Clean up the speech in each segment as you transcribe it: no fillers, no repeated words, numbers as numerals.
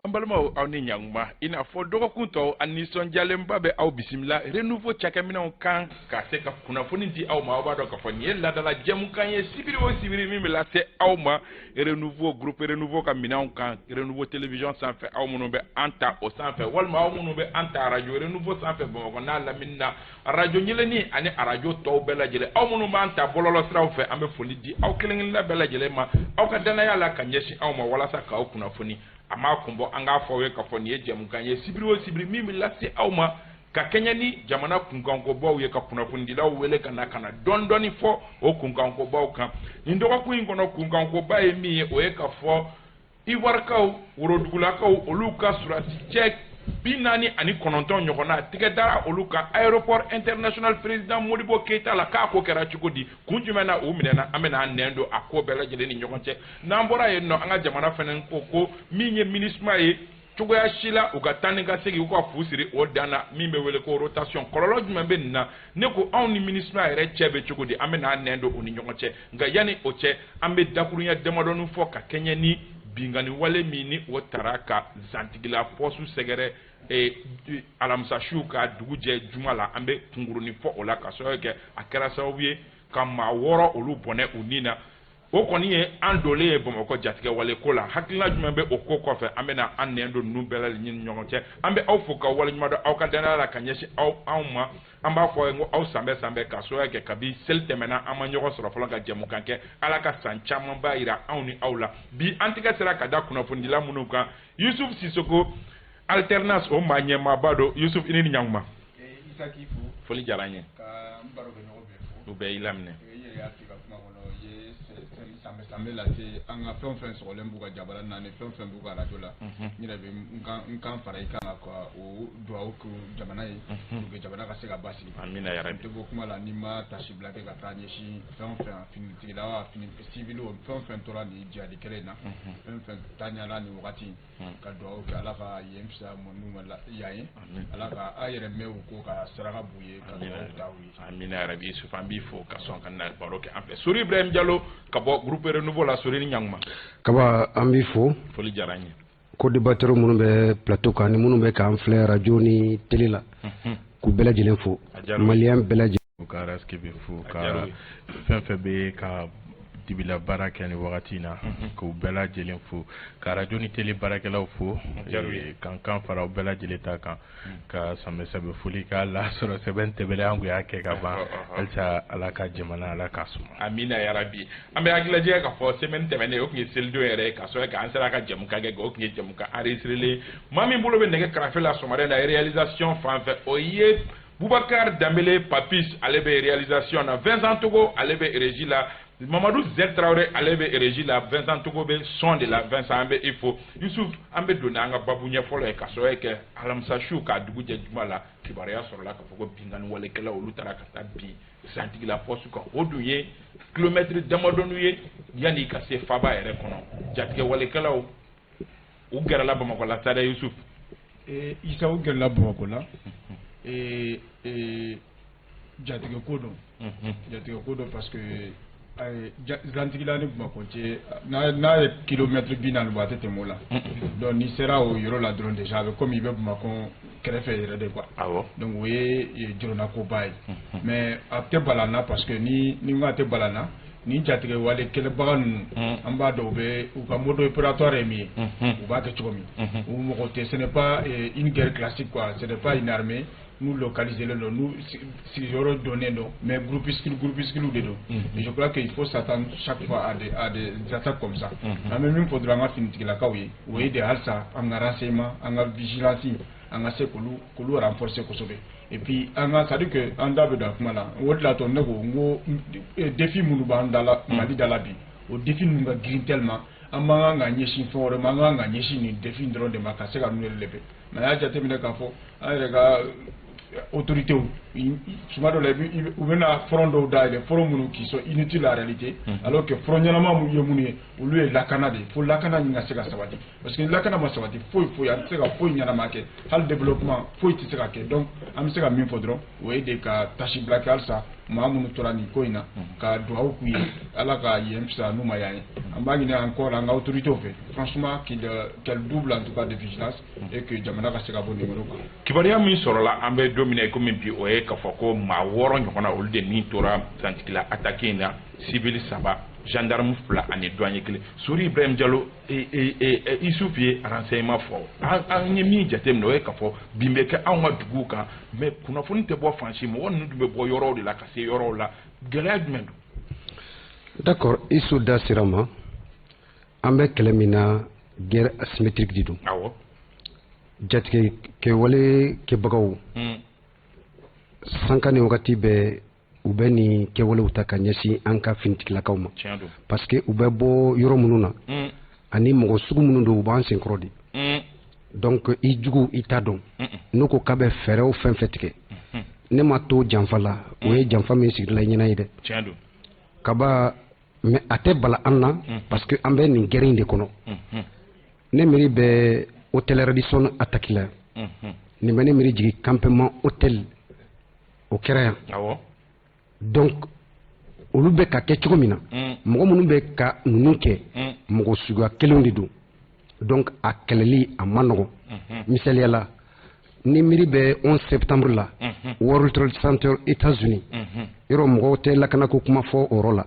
An balimaw, aw ni ɲankuma. I n'a fɔ dɔgɔkun tɔw, an nisɔndiyalenba bɛ aw bisimila Renouveau cakɛminɛnw kan ka se ka kunnafoni di aw ma. Aw b'a dɔn k'a fɔ nin ye ladala jɛmukan ye, sibiri o sibiri, min bɛ lase aw ma Renouveau, groupe Renouveau ka minɛnw kan, Renouveau télévision sanfɛ. Aw minnu bɛ an ta o sanfɛ, walima aw minnu bɛ an ta arajo Renouveau sanfɛ Bamakɔ n'a lamini na, arajo ɲɛlɛni ani arajo tɔw bɛɛ lajɛlen, aw minnu b'an ta bɔlɔlɔsiraw fɛ, an bɛ foli di aw kelen kelenna bɛɛ lajɛlen ma, aw ka danaya la ka ɲɛsin anw ma walasa k'aw kunnafoni. A m'a kun bɔ, an k'a fɔ aw ye k'a fɔ nin ye jɛmukan ye, sibiri o sibiri, min bɛ lase aw ma ka kɛɲɛ ni jamana kunkankobaw ye, ka kunnafonidilaw wele ka na ka na dɔɔni dɔɔni fɔ o kunkankobaw kan. Nin dɔgɔkun in kɔnɔ, kunkankoba ye min ye, o ye ka fɔ Ivoirikaw, worodugulakaw, olu ka surasi cɛ 49 ɲɔgɔnna tigɛ dara olu kan aéroport international président Modibo Keyita la. K'a ko kɛra cogo di? Kun jumɛn na u minɛna? An bɛna an nɛn don a ko bɛɛ lajɛlen ni ɲɔgɔn cɛ. N'an bɔra yen nɔ, an ka jamana fana ko ko min ye MINUSMA ye, cogoya si la u ka taa ni ka segin, u ka fu siri o dan na, min bɛ wele ko rotation. Kɔlɔlɔ jumɛn bɛ nin na? Ne ko anw ni MINUSMA yɛrɛ cɛ bɛ cogo di? An bɛna an nɛn don o ni ɲɔgɔn cɛ. Nka yanni o cɛ, an bɛ dakuruɲɛ damadɔni fɔ ka kɛɲɛ ni binkanni wale min ni o tara ka Zantigila pɔsu sɛgɛrɛ alamisa su ka dugu jɛ juma la. An bɛ kunkurunin fɔ o la, ka sababu kɛ a kɛra sababu ye ka maa 6 olu bɔnɛ u ni na. O kɔni ye an donlen ye Bamakɔ jatigɛ wale ko la. Hakilina jumɛn bɛ o ko kɔfɛ? An bɛna an nɛn don ninnu bɛɛ lajɛlen ni ɲɔgɔn cɛ. An bɛ aw fo ka waleɲuman dɔn aw ka danaya la ka ɲɛsin aw anw ma. An b'a fɔ aw ye ko aw sanbɛ sanbɛ, ka sababu kɛ kabi seli tɛmɛna, an ma ɲɔgɔn sɔrɔ fɔlɔ ka jɛmukan kɛ. Ala ka san caman ba yira anw ni aw la. Bi, an tigɛ sera ka da kunnafonidila minnu kan, Yusuf Sisoko, alternance o maa ɲɛmaaba don. Yusuf, i ni ni ɲankuma. Isa, k'i fo. Foli diyara an ye. Ka n barokɛɲɔgɔn bɛɛ fo. U bɛɛ y'i laminɛ. I yɛrɛ y'a f'i ka kuma kɔnɔ, i ye sanbɛ sanbɛ lase an ka fɛn o fɛn sɔgɔlen b'u ka jabala naani, fɛn o fɛn b'u ka arajo la. N yɛrɛ bɛ n kan fara i kan ka o dugawu kɛ jamana ye pour que jamana ka se ka basigi. Amina yarabi. N tɛ bɔ kuma la ni ma tasibila kɛ ka taa ɲɛsin fɛn o fɛn finitigila, fini civil, fɛn o fɛn tora nin jihadi kɛlɛ in na, fɛn o fɛn taɲala nin wagati, ka dugawu kɛ Ala ka yen fisaya n'u ma yan ye, Ala ka an yɛrɛ mɛn u ko ka saraka b'u ye, ka dugawu ta u ye. Amina yarabi. Yusuf, an b'i fo ka sɔn ka na baro kɛ an fɛ. Sori Ibrahim Jalo ka bɔ groupe Renouveau la. Sori, ni ɲankuma. Kaba, an b'i fo. Foli diyara an ye. Co-débatteur minnu bɛ plateau kan ni minnu bɛ k'an filɛ radio ni télé la, k'u bɛɛ lajɛlen fo, malien bɛɛ lajɛlen. Ka raske bɛ fo, ka fɛn fɛn bɛ ka dibila baara kɛ ni wagati in na, k'u bɛɛ lajɛlen fo, ka radio ni télé baarakɛlaw fo, ka kan fara u bɛɛ lajɛlen ta kan, ka sanbɛ sanbɛ foli k'a la sɔrɔ sɛbɛn tɛmɛnen, an kun y'a kɛ ka ban. Halisa Ala ka jamana, Ala k'a suma. Amina yarabi. An bɛ hakililajigin k'a fɔ semaine tɛmɛnen, o tun ye selidon yɛrɛ ye, ka sɔrɔ k'an sera ka jɛmukan kɛ. O tun ye jɛmukan enregistré. Maa min bolo bɛ nɛgɛ karafe la sɔgɔmada in na réalisation fan fɛ, o ye Boubacar Dambélé Papis, ale bɛ réalisation na. Vincent Togo, ale bɛ régie la. Mamadou Z Traoré, ale bɛ régie la. Vincent Togo bɛ son de la. Vincent, an bɛ i fo. Yusuf, an bɛ don n'an ka babu ɲɛ fɔlɔ ye, ka sɔrɔ kɛ alamisa su k'a dugu jɛ juma la, kibaruya sɔrɔla k'a fɔ ko binkanni walekɛlaw, olu taara ka taa bin Zantigila poste kan. O dun ye kilomɛtiri damadɔni ye yanni ka se faba yɛrɛ kɔnɔ. Jatigɛ walekɛlaw, u gɛrɛla Bamakɔ la sa dɛ, Yusuf. Isa, u gɛrɛla Bamakɔ la. Jatigɛ ko don, jatigɛ ko don, parce que Zantigila ni Bamakɔ cɛ, n'a ye kilomɛtiri 40 bɔ, a tɛ tɛmɛ o la. Donc n'i sera o yɔrɔ la dɔrɔn, déjà a bɛ komi i bɛ Bamakɔ kɛrɛfɛ yɛrɛ de quoi. Donc o ye jɔrɔnakoba ye, mais a tɛ bala n na, parce que ni n ko a tɛ bala n na, ni jatigɛ wale kɛlɛbaga ninnu, an b'a dɔn u bɛ u ka mode opératoire ye min ye, u b'a kɛ cogo min. U mɔgɔ tɛ, ce n'est pas une guerre classique quoi, ce n'est pas une armée n'u localisé len don, n'u sigiyɔrɔ dɔnnen don, mais groupuscule groupuscule de don. Et je crois qu'il faut s'attendre chaque fois à des attaques comme ça. An bɛ min fɔ dɔrɔn an ka finitigilakaw ye, o ye de halisa an ka renseignement, an ka vigilance, an ka se k'olu renforcer kosɛbɛ. Et puis an ka, c'est à dire que an da bɛ don a kuma la, o de la to ne ko n ko défi minnu b'an da la, Mali da la bi, o défi ninnu ka girin tellement, an man kan ka ɲɛsin fɛn wɛrɛ ma, an kan ka ɲɛsin nin défi dɔrɔn de ma ka se ka ninnu relever. Mais a y'a jateminɛ k'a fɔ an yɛrɛ ka Autorités tuma dɔ la, u bɛna front dɔw dayɛlɛ, front minnu qui sont inutiles en réalité, alors que front ɲɛnama ye minnu ye, olu ye lakana de ye. Fo lakana nin ka se ka sabati, parce que ni lakana ma sabati, foyi foyi, an tɛ se ka foyi ɲɛnama kɛ, hali développement foyi tɛ se ka kɛ. Donc an bɛ se ka min fɔ dɔrɔn, o ye de ka tasi bila kɛ halisa maa minnu tora nin ko in na, ka dugawu k'u ye, Ala ka yen fisaya n'u ma yan ye. An b'a ɲini encore an ka autorités fɛ, franchement, qu'elle double en tout cas de vigilance et que jamana ka se ka bɔ nin yɔrɔ kan. Kibaruya min sɔrɔla, an bɛ don min na i komi bi, o ye k'a fɔ ko maa 6 ɲɔgɔnna, olu de ni tora Zantigila attaque in na: civil 3, gendarme 2 ani douanier 1. Sori Ibrahim Jalo, Isuf ye renseignement fɔ. An ye min jateminɛ, o ye k'a fɔ bin bɛ kɛ anw ka duguw kan, mais kunnafoni tɛ bɔ fan si. Mɔgɔ ninnu dun bɛ bɔ yɔrɔw de la ka se yɔrɔw la. Gɛlɛya jumɛn don? D'accord, Isu da sera ma. An bɛ kɛlɛ min na, guerre asymétrique de don. Jatigɛ kɛwale kɛbagaw, sanka ni wagati bɛɛ, u bɛ nin kɛwalew ta ka ɲɛsin an ka finitigilakaw ma, parce que u bɛ bɔ yɔrɔ minnu na ani mɔgɔ sugu minnu don, u b'an senkɔrɔ de. Donc i jugu, i t'a dɔn. N'u ko k'a bɛ fɛɛrɛw fɛn fɛn tigɛ, ne ma to janfa la, o ye janfa min sigila i ɲɛna ye dɛ. Kaba, mais a tɛ bala an na, parce que an bɛ nin guerre in de kɔnɔ. Ne miiri bɛ hôtel Radisson attaque la nin bɛ ne miiri jigin campement hôtel, o kɛra yan. Donc olu bɛ ka kɛ cogo min na, mɔgɔ minnu bɛ ka ninnu kɛ, mɔgɔ suguya kelenw de don. Donc a kɛlɛli a ma nɔgɔn. Misaliya la, ni miiri bɛ 11 septembre la, World Trade Center, États-Unis, yɔrɔ mɔgɔw tɛ lakanako kuma fɔ o yɔrɔ la,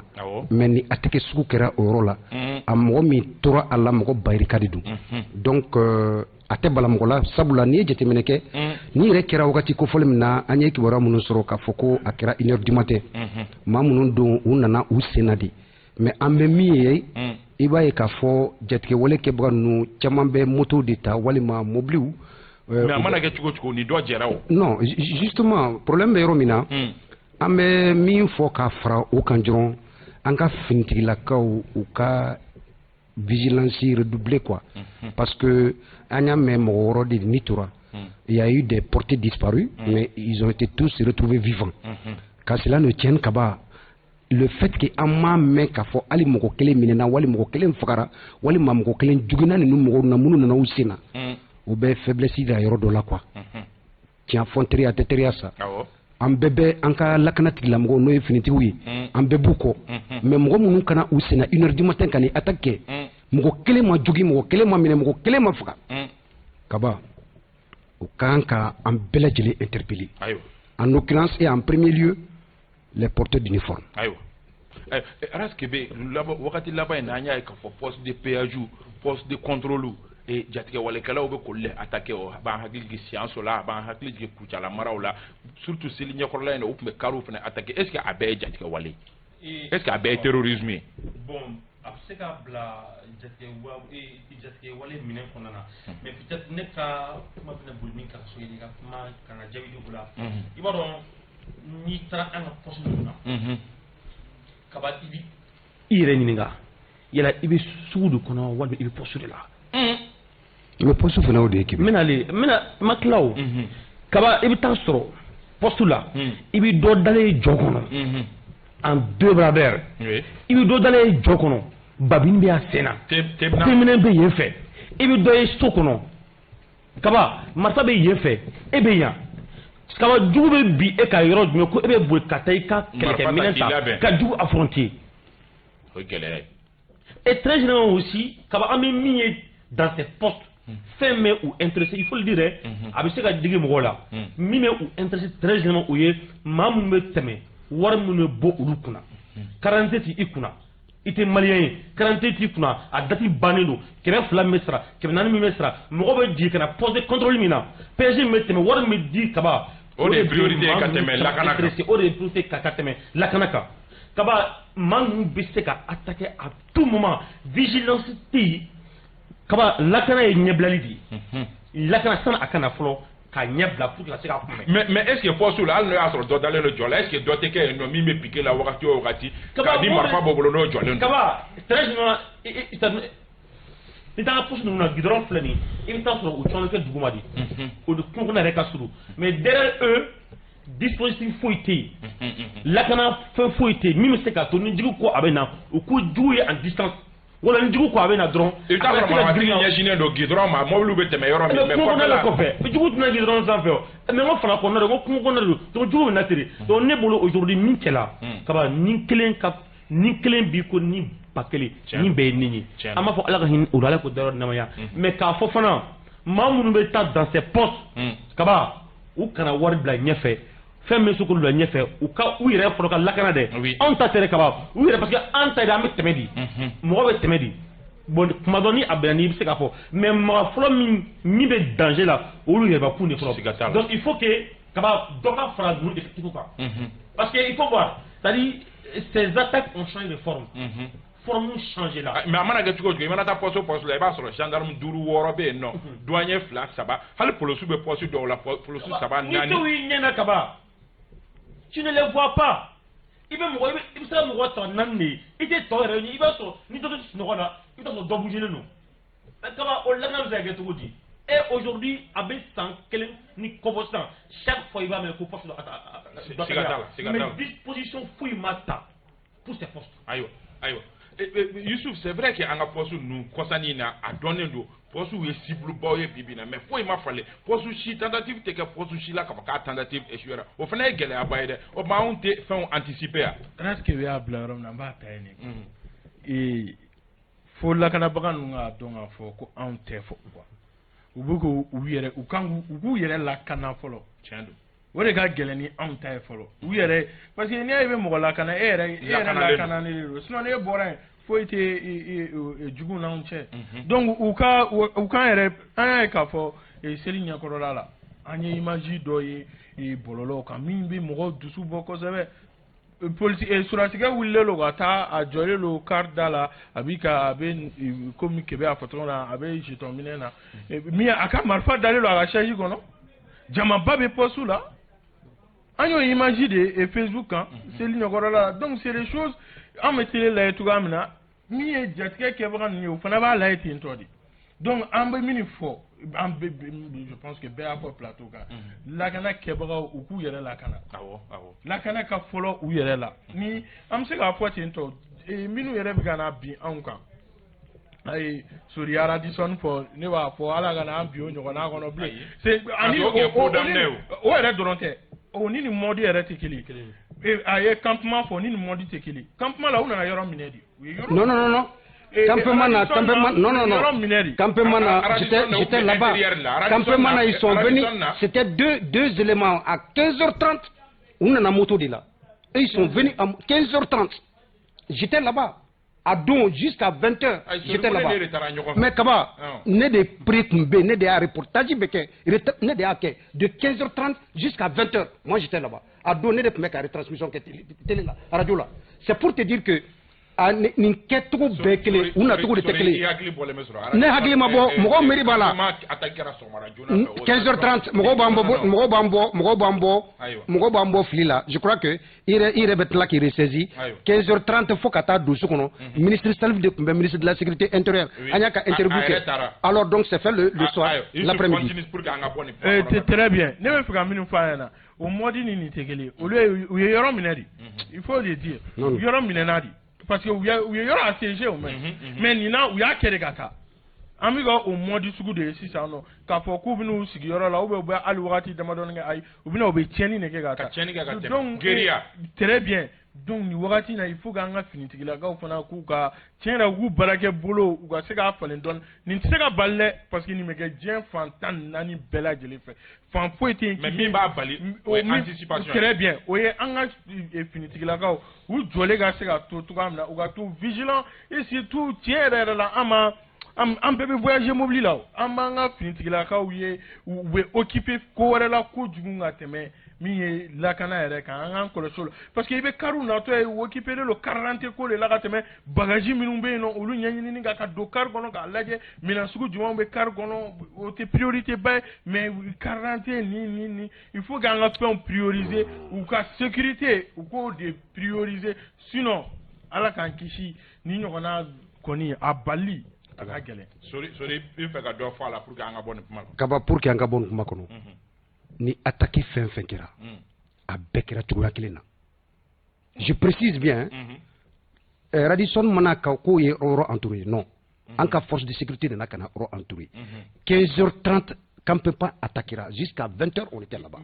mais ni attaque sugu kɛra o yɔrɔ la, a mɔgɔ min tora a la, mɔgɔ bayirika de don. Donc a tɛ bala mɔgɔ la, sabula n'i ye jateminɛ kɛ, n'i yɛrɛ kɛra wagati kofɔli min na, an ye kibaruya minnu sɔrɔ k'a fɔ ko a kɛra 1h du matin, maa minnu don, u nana u sen na de. Mais an bɛ min ye, i b'a ye k'a fɔ jatigɛwale kɛbaga ninnu caman bɛ moto de ta walima mobiliw. Mais a mana kɛ cogo cogo, ni dɔ jɛra o. Non, justement, problème bɛ yɔrɔ min na, an bɛ min fɔ ka fara o kan dɔrɔn, an ka finitigilakaw, u ka vigilance redoubler quoi, parce que an y'a mɛn mɔgɔ 6 de ni tora. Il y a eu des portés disparus, mais ils ont été tous retrouvés vivants. Qu'à cela ne tienne, kaba, le fait que an m'a mɛn k'a fɔ hali mɔgɔ kelen minɛna, wali mɔgɔ kelen fagara, walima mɔgɔ kelen juginna ninnu mɔgɔw na minnu nana u sen na, o bɛ faiblesse da yɔrɔ dɔ la quoi. Tiɲɛ fɔ, teriya tɛ teriya sa. An bɛɛ bɛ an ka lakana tigilamɔgɔw, n'o ye finitigiw ye, an bɛɛ b'u kɔ, mais mɔgɔ minnu kana u senna 1h du matin ka nin attaque kɛ, mɔgɔ kelen ma jogin, mɔgɔ kelen ma minɛ, mɔgɔ kelen ma faga, kaba, o kan ka an bɛɛ lajɛlen interpeller, en l'occurrence et en premier lieu les porteurs d'uniforme. Ayiwa, Raskebe, wagati laban in na, an y'a ye k'a fɔ poste de péage, poste de contrôle, jatigɛwalekɛlaw bɛ k'olu le attaquer. O a b'an hakili jigin Siyanso la, a b'an hakili jigin Kucala maraw la, surtout seli ɲɛkɔrɔla in na, u tun bɛ kariw fana attaquer. Est ce que a bɛɛ ye jatigɛwale ye? Est ce que a bɛɛ ye terrorisme ye? Bon, a bɛ se ka bila jatigɛwale minɛn kɔnɔna na, mais peut être ne ka kuma bɛna boli min kan, so i ka kuma kan ka jaabi di o la. I b'a dɔn, n'i taara an ka poste ninnu na, kaba, i bi i yɛrɛ ɲininka yala i bɛ sugu de kɔnɔ walima i bɛ poste de la. I bɛ poste fana, o de ye kɛmɛ. N bɛna ale, n bɛna n ma tila o. Kaba, i bɛ taa sɔrɔ poste la, i bɛ dɔ dalen ye jɔ kɔnɔ en deux bras d'air, i bɛ dɔ dalen ye jɔ kɔnɔ, babini bɛ a sen na, teminɛ bɛ yen fɛ, i bɛ dɔ ye so kɔnɔ, kaba, marifa bɛ yen fɛ, e bɛ yan. Kaba, jugu bɛ bi e ka yɔrɔ jumɛn ko e bɛ boli ka taa i ka kɛlɛkɛminɛn ta ka jugu affronter? O ye gɛlɛya ye. Et très généralement aussi, kaba, an bɛ min ye dans ces postes, fɛn bɛ u intéressé, il faut le dire, a bɛ se ka digi mɔgɔw la, min bɛ u intéressé très généralement, o ye maa minnu bɛ tɛmɛ, wari minnu bɛ bɔ olu kunna. Carte t'i kunna, i tɛ malien ye, carte t'i kunna, a date bannen don, 200 min bɛ sara, 400 min bɛ sara, mɔgɔ bɛ jigin ka na poste de contrôle min na, PSG min bɛ tɛmɛ, wari min bɛ di, kaba. O de ye priorité ye ka tɛmɛ lakana kan. O de ye priorité ka tɛmɛ lakana kan. Kaba, maa ninnu bɛ se ka attaquer à tout moment, vigilance tɛ yen. Kaba, lakana ye ɲɛbilali de ye. Lakana sani a ka na fɔlɔ ka ɲɛ bila pour que ka se k'a kunbɛn. Mais est ce que poste la, hali n'o y'a sɔrɔ dɔ dalen don jɔ la, est ce que dɔ tɛ kɛ yen nɔ min bɛ piqué la wagati o wagati, k'a ni marifa b'o bolo n'o jɔlen don? Kaba, très généralement, Ni taara poste ninnu na, goudron filɛ nin ye, i bɛ taa sɔrɔ u caman bɛ kɛ duguma de, o ni kungo kɔnɔ yɛrɛ ka surun. Mais derrière eux, dispositif foyi tɛ yen, lakana fɛn foyi tɛ yen min bɛ se k'a to ni jugu ko a bɛ na, u k'u jugu ye en distance, wala ni jugu ko a bɛ na dɔrɔn. I bɛ taa sɔrɔ marifatigi ɲɛsinnen don goudron ma, mɔbiliw bɛ tɛmɛ yɔrɔ min. Mais kungo kɔnɔna la kɔfɛ, jugu tɛna goudron sanfɛ o. Mais n ko fana kɔnɔna de, ko kungo kɔnɔna de don, donc jugu bɛ na ten de. Donc ne bolo, aujourd'hui, min kɛla kaba, ni kelen ka ni kelen b'i ko ni 1000, ni bɛɛ ye nin ye. An b'a fɔ Ala ka hinɛ o la, Ala k'o dayɔrɔ nɛmaya. Mais k'a fɔ fana, maa minnu bɛ taa dans ces postes kaba, u kana wari bila ɲɛfɛ, fɛn min bɛ se k'olu bila ɲɛfɛ, u ka u yɛrɛ fɔlɔ ka lakana dɛ. Anw ta tɛ dɛ kaba, u yɛrɛ, parce que an ta de, an bɛ tɛmɛ di, mɔgɔ bɛ tɛmɛ di. Bon, kuma dɔ ni a bɛnna ni, i bɛ se k'a fɔ, mais mɔgɔ fɔlɔ min bɛ danger la, olu yɛrɛbakun de fɔlɔ. Donc il faut que kaba dɔ ka fara ninnu effectif kan, parce que il faut voir, c'est-à-dire ces attaques ont changé de forme. Forme changé là. Mais a mana kɛ cogo o cogo, i mana taa poste o poste la, i b'a sɔrɔ gendarme 5 6 bɛ yen nɔ, douanier 2 3, hali polisiw bɛ poste dɔw la, polisi 3 4. Ni t'o y'i ɲɛ na kaba, tu ne les vois pas. I bɛ mɔgɔ, i bɛ se ka mɔgɔ ta 4 de ye, i tɛ tɔ yɛrɛ ye. I b'a sɔrɔ ni dɔ bɛ sunɔgɔ la, i bɛ taa sɔrɔ dɔ bougélen don. Mais kaba, o lakana bɛ se ka kɛ cogo di? Et aujourd'hui, a bɛ san 1 ni kɔ bɔ sisan, chaque fois i b'a mɛn ko poste dɔ, mais disposition foyi ma ta pour ces postes. Ayiwa, ayiwa. Youssouf, c'est vrai que an ka poste ninnu, kɔsanni in na, a dɔnnen don poste ye cible baw ye bi bi in na, mais foyi ma falen poste si, tentative tɛ kɛ poste si la k'a fɔ k'a tentative échouera. O fana ye gɛlɛyaba ye dɛ. O tuma anw tɛ fɛnw anticiper yan. Est-ce que y'a bila yɔrɔ min na, n b'a ta yen de. Fo lakanabaga ninnu k'a dɔn k'a fɔ ko anw tɛ fɔ quoi, u bɛ k'u yɛrɛ, u kan u k'u yɛrɛ lakana fɔlɔ. Tiɲɛ don. O de ka gɛlɛn ni anw ta ye fɔlɔ, u yɛrɛ, parce que n'i y'a ye i bɛ mɔgɔ lakana, e yɛrɛ lakananen de don, sinon n'e bɔra yen, foyi tɛ jugu n'anw cɛ. Donc u ka u kan yɛrɛ, an y'a ye k'a fɔ seli ɲɛkɔrɔla la, an ye image dɔ ye bɔlɔlɔw kan min bɛ mɔgɔw dusu bɔ kosɛbɛ. Polisi surasikɛ wulilen don ka taa, a jɔlen don car da la, a bi ka a bɛ komi Kebe y'a fɔ cogo min na, a bɛ jeton minɛ na min, a ka marifa dalen don a ka chaise kɔnɔ, jamaba bɛ poste la. An y'o image de Facebook kan seli ɲɛkɔrɔla la. Donc c'est des choses, an bɛ télé lajɛ cogoya min na, min ye jatigɛ kɛbaga ninnu ye, o fana b'a lajɛ ten tɔ de. Donc an bɛ min fɔ, an bɛ, je pense que bɛɛ y'a fɔ plateau kan, lakana kɛbagaw, u k'u yɛrɛ lakana. Awɔ, awɔ. Lakana ka fɔlɔ u yɛrɛ la. Ni an bɛ se k'a fɔ ten tɔ, minnu yɛrɛ bɛ ka na bin anw kan, ayi, Sori Radisson fɔ, ne b'a fɔ Ala ka n'an bin o ɲɔgɔnna kɔnɔ bilen. Ani o yɛrɛ dɔrɔn tɛ, o ni nin mɔdi yɛrɛ tɛ kelen ye. A ye campement fɔ, ni nin mɔdi tɛ kelen. Campement la, u nana yɔrɔ minɛ de. Non, non, non, non. Campement na, campement, non, non, non. Campement na, j'étais là-bas. Campement na, ils sont venus, c'était deux éléments à 15h30. On a la moto de là. Et ils sont venus à 15h30. J'étais là-bas. À Don, jusqu'à 20h, j'étais là-bas. Mais Kaba, ne de prix ne de reportage ne de kɛ de 15h30 jusqu'à 20h. Moi, j'étais là-bas. À Don, ne de tun bɛ ka retransmission kɛ télé la, radio la. C'est pour te dire que nin kɛcogo bɛɛ kelen, u nacogo de tɛ kelen. Ne hakili ma bɔ, mɔgɔw miiri b'a la. 15h30, mɔgɔw b'an bɔ, mɔgɔw b'an bɔ, mɔgɔw b'an bɔ, mɔgɔw b'an bɔ fili la. Je crois que i yɛrɛ bɛ tila k'i ressaisi. 15h30 fo ka taa don so kɔnɔ, ministre Salif de tun bɛ, ministre de la Sécurité intérieure. An y'a ka interview kɛ. Alors donc c'est fait le soir, l'après-midi. Très bien. Ne bɛ fɛ ka minnu fɔ a ɲɛna, o mɔdi ni nin tɛ kelen ye. Olu ye, u ye yɔrɔ minɛ de. Il faut le dire. Yɔrɔ minɛna de. Parce que u ye yɔrɔ assiégé o mɛn. Mais nin na, u y'a kɛ de ka taa. An bɛ ka o mɔdi sugu de ye sisan nɔ, k'a fɔ k'u bɛn'u sigi yɔrɔ la, ou bien u bɛ hali wagati damadɔni kɛ, ayi, u bɛna u bɛ tiɲɛni de kɛ ka taa. Ka tiɲɛni kɛ ka tɛmɛ. Donc guérilla. Très bien. Donc nin wagati in na, il faut k'an ka finitigilakaw fana k'u ka tiɲɛ yɛrɛ, u k'u baarakɛ bolo, u ka se k'a falen dɔɔni. Nin tɛ se ka bali dɛ, parce que nin bɛ kɛ diɲɛ fan 14 bɛɛ lajɛlen fɛ. Fan foyi tɛ yen. Mais min b'a bali, o ye anticipation. Très bien. O ye an ka finitigilakaw, u jɔlen ka se ka to cogoya min na, u ka to vigilant et surtout, tiɲɛ yɛrɛ yɛrɛ la, an ma an bɛɛ bɛ voyager mobili la, an b'an ka finitigilakaw ye, u bɛ occuper ko wɛrɛ la kojugu ka tɛmɛ min ye lakana yɛrɛ kan. An k'an kɔlɔsi o la, parce que i bɛ kariw natɔ ye, u occupé don carte d'identité ko de la ka tɛmɛ bagage minnu bɛ yen nɔ, olu ɲɛɲinini kan ka don kari kɔnɔ k'a lajɛ minɛn sugu jumɛnw bɛ kari kɔnɔ, o tɛ priorité ba ye. Mais carte d'identité ni il faut k'an ka fɛnw prioriser, u ka sécurité, u k'o de prioriser, sinon Ala k'an kisi ni ɲɔgɔnna kɔni a bali. A ka gɛlɛn. Sori, i bɛ fɛ ka dɔ fɔ a la pour que an ka bɔ nin kuma kɔnɔ. Kaba, pour que an ka bɔ nin kuma kɔnɔ, ni attaque fɛn fɛn kɛra, a bɛɛ kɛra cogoya kelen na. Je précise bien, Radisson mana ka k'o ye yɔrɔ entouré, non, an ka force de sécurité nana ka na yɔrɔ entouré. 15h30, campement attaquera, jusqu'à 20h on était là-bas.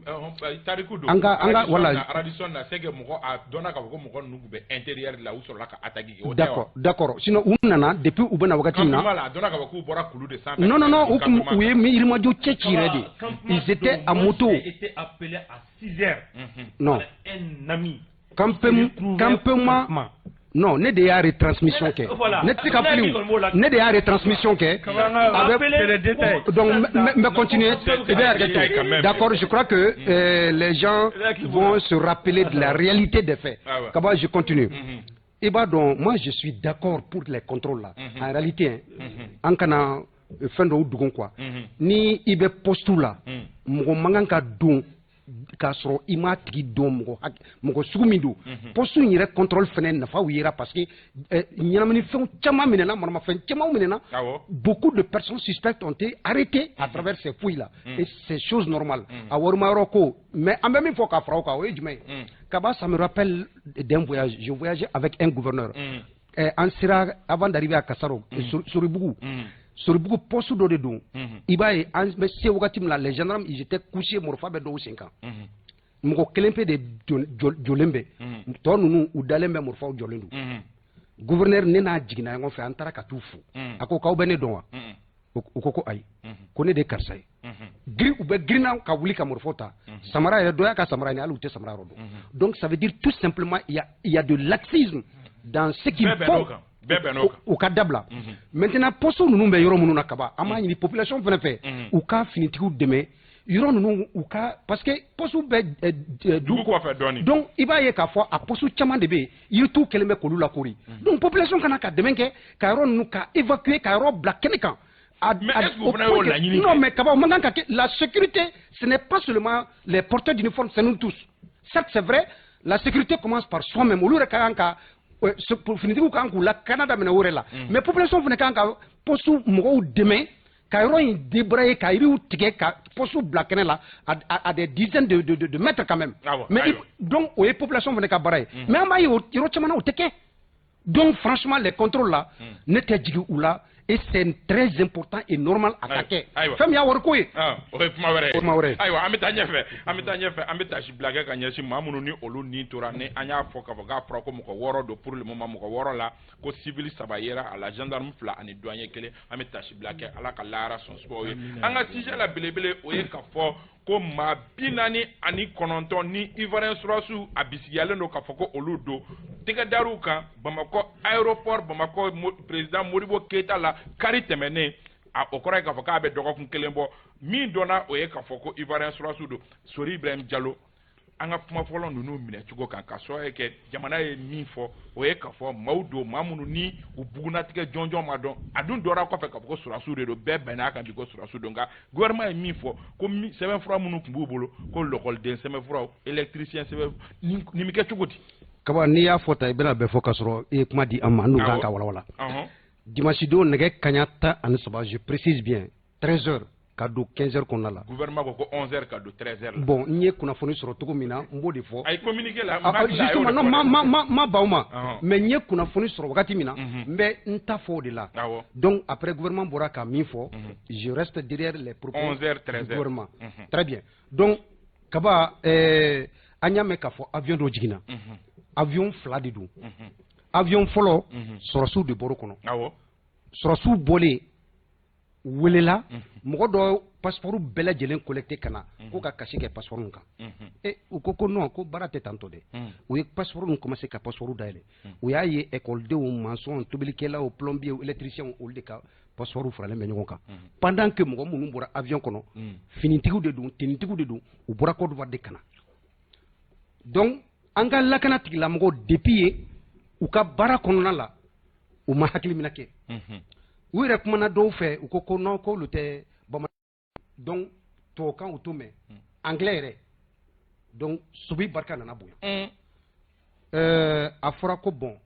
Tariku don. An ka voilà. Radisson na, c'est que mɔgɔ a dɔnna k'a fɔ ko mɔgɔ ninnu tun bɛ intérieur la, u sɔrɔla ka attaque kɛ. D'accord, sinon u nana depuis u bɛ na wagati min na. Campement la, a dɔnna k'a fɔ k'u bɔra kulu de sanfɛ. Non non non, u kun u ye Yirimajɔ cɛ ci yɛrɛ de. Ils étaient à moto. Été appelé à 6 heures. Non. Un ami. Campement. Non, ne de y'a retransmission kɛ. Ne tɛ se ka fili, ne de y'a retransmission kɛ. Donc n bɛ continuer, i bɛ hakɛ to. D'accord, je crois que les gens vont se rappeler de la réalité des faits. Kaba, je continue. I b'a dɔn, moi je suis d'accord pour les contrôles là. En réalité, hein, an kana fɛn dɔw dogo quoi. Ni i bɛ poste la, mɔgɔ man kan ka don k'a sɔrɔ i m'a tigi dɔn, mɔgɔ mɔgɔ sugu min don. Poste in yɛrɛ contrôle fɛnɛ nafaw yera, parce que ɲɛnaminifɛnw caman minɛna, maramafɛn caman minɛna. Beaucoup de personnes suspectes ont été arrêtées à travers ces fouilles là et c'est chose normale. A warima yɔrɔ ko, mais an bɛ min fɔ ka fara o kan, o ye jumɛn ye? Kaba, ça me rappelle d'un voyage, je voyageais avec un gouverneur. An sera, avant d'arriver à Kasaro, Soribugu, Soribugu poste dɔ de don. I b'a ye, an bɛ se wagati min na, les gendarmes, ils étaient couchés, marifa bɛ dɔw sen kan. Mɔgɔ kelen pe de jɔlen bɛ, tɔ ninnu u dalen bɛ, marifaw jɔlen don. Gouverneur, ne n'a jiginna ɲɔgɔn fɛ, an taara ka t'u fo. A ko k'aw bɛ ne dɔn wa? U ko ko ayi, ko ne de ye karisa ye. Giri u bɛ girinna ka wuli ka marifaw ta, samara yɛrɛ, dɔ y'a ka samara ɲini, hali u tɛ samara yɔrɔ dɔn. Donc ça veut dire tout simplement, il y a de laxisme dans ce qu'ils font. U ka dabila. Maintenant, poste ninnu bɛ yɔrɔ minnu na, Kaba, an b'a ɲini population fana fɛ, u ka finitigiw dɛmɛ yɔrɔ ninnu u ka, parce que poste bɛ dugu kɔfɛ dɔɔni. Donc i b'a ye k'a fɔ a poste caman de bɛ yen, yirituw kɛlen bɛ k'olu lakori. Donc population kana ka dɛmɛ kɛ ka yɔrɔ ninnu ka évacuer, ka yɔrɔ bila kɛnɛ kan. Mais est-ce que vous fana y'o laɲini? Non, mais Kaba, o man kan ka kɛ. La sécurité, ce n'est pas seulement les porteurs d'uniforme, c'est nous tous. Certes, c'est vrai, la sécurité commence par soi-même. Olu yɛrɛ ka kan ka finitigiw kan k'u lakana daminɛ o yɛrɛ la, mais population fana kan ka poste mɔgɔw dɛmɛ ka yɔrɔ in débrayer, ka yiriw tigɛ, ka poste bila kɛnɛ la à des dizaines de mètres quand même. Mais donc o ye population fana ka baara ye. Mais an b'a ye, yɔrɔ caman na, o tɛ kɛ. Donc franchement, les contrôles là, ne tɛ jigin u la et c'est très important et normal a ka kɛ. Fɛn min y'a wariko ye, o ye kuma wɛrɛ ye. Kuma wɛrɛ ye. Ayiwa, an bɛ taa ɲɛfɛ, an bɛ taa ɲɛfɛ. An bɛ tasi bila kɛ ka ɲɛsin maa minnu ni olu ni tora, ni an y'a fɔ k'a fɔ k'a fɔra ko mɔgɔ 6 don pour le moment. Mɔgɔ 6 la, ko civil 3 yera a la, gendarme 2 ani douanier 1. An bɛ tasi bila kɛ, Ala ka lahara sɔn subaw ye. An ka sujet la belebele, o ye k'a fɔ ko maa 49 ni Ivoirien sɔrɔdasiw a bisigiyalen don k'a fɔ ko olu don tɛgɛ dar'u kan Bamakɔ aéroport, Bamakɔ président Modibo Keyita la kari tɛmɛnen. A o kɔrɔ ye k'a fɔ k'a bɛ dɔgɔkun kelen bɔ. Min dɔnna, o ye k'a fɔ ko Ivoirien sɔrɔdasiw don. Sori Ibrahim Jalo, an ka kuma fɔlɔ ninnu minɛ cogo kan, ka sababu kɛ jamana ye min fɔ, o ye k'a fɔ maaw don, maa minnu ni u bugunnatigɛ jɔnjɔn ma dɔn. A dun dɔra kɔfɛ k'a fɔ ko sɔrɔdasiw de don. Bɛɛ bɛn'a kan bi ko sɔrɔdasiw don. Nka gouvernement ye min fɔ, ko sɛbɛnfura minnu tun b'u bolo, ko lɔkɔliden sɛbɛnfuraw, électricien sɛbɛn, nin bɛ kɛ cogo di? Kaba, n'i y'a fɔ tan, i bɛna bɛɛ fɔ k'a sɔrɔ i ye kuma di an ma, an dun kan ka walawala. Dimanche don, nɛgɛ kaɲa 13, je précise bien, 13 heures ka don 15 heures kɔnɔna la. Gouvernement ko ko 11 heures ka don 13 heures la. Bon, n ye kunnafoni sɔrɔ cogo min na, n b'o de fɔ. A ye communiqué la. Justement, non, ma ban o ma, mais n ye kunnafoni sɔrɔ wagati min na, n bɛ n ta fɔ o de la. Donc après, gouvernement bɔra ka min fɔ, je reste derrière les propos 11 heures, 13 du gouvernement. Très bien. Donc Kaba, an y'a mɛn k'a fɔ avion dɔ jiginna. Avion fila de don. Avion fɔlɔ, sɔrɔdasiw de bɔr'o kɔnɔ. Sɔrɔdasiw bɔlen welela, mɔgɔ dɔ passeport bɛɛ lajɛlen collecté ka na ko ka cachet kɛ passeport kan. E u ko ko non, ko baara tɛ tantɔ dɛ. U ye passeport ninnu commencé ka passeport dayɛlɛ, u y'a ye écoledenw, maçon, tobilikɛlaw, plombier, électricien, olu de ka passeport faralen bɛ ɲɔgɔn kan, pendant que mɔgɔ minnu bɔra avion kɔnɔ, finitigiw de don, tenitigiw de don, u bɔra Côte d'Ivoire de ka na. Donc an ka lakana tigilamɔgɔw, depuis ye u ka baara kɔnɔna la, u ma hakili minɛ kɛ. U yɛrɛ kumana dɔw fɛ, u ko ko non, k'olu tɛ bamanan donc tubabukan u t'o mɛn, anglais yɛrɛ. Donc subi barika nana bonya. A fɔra ko bon,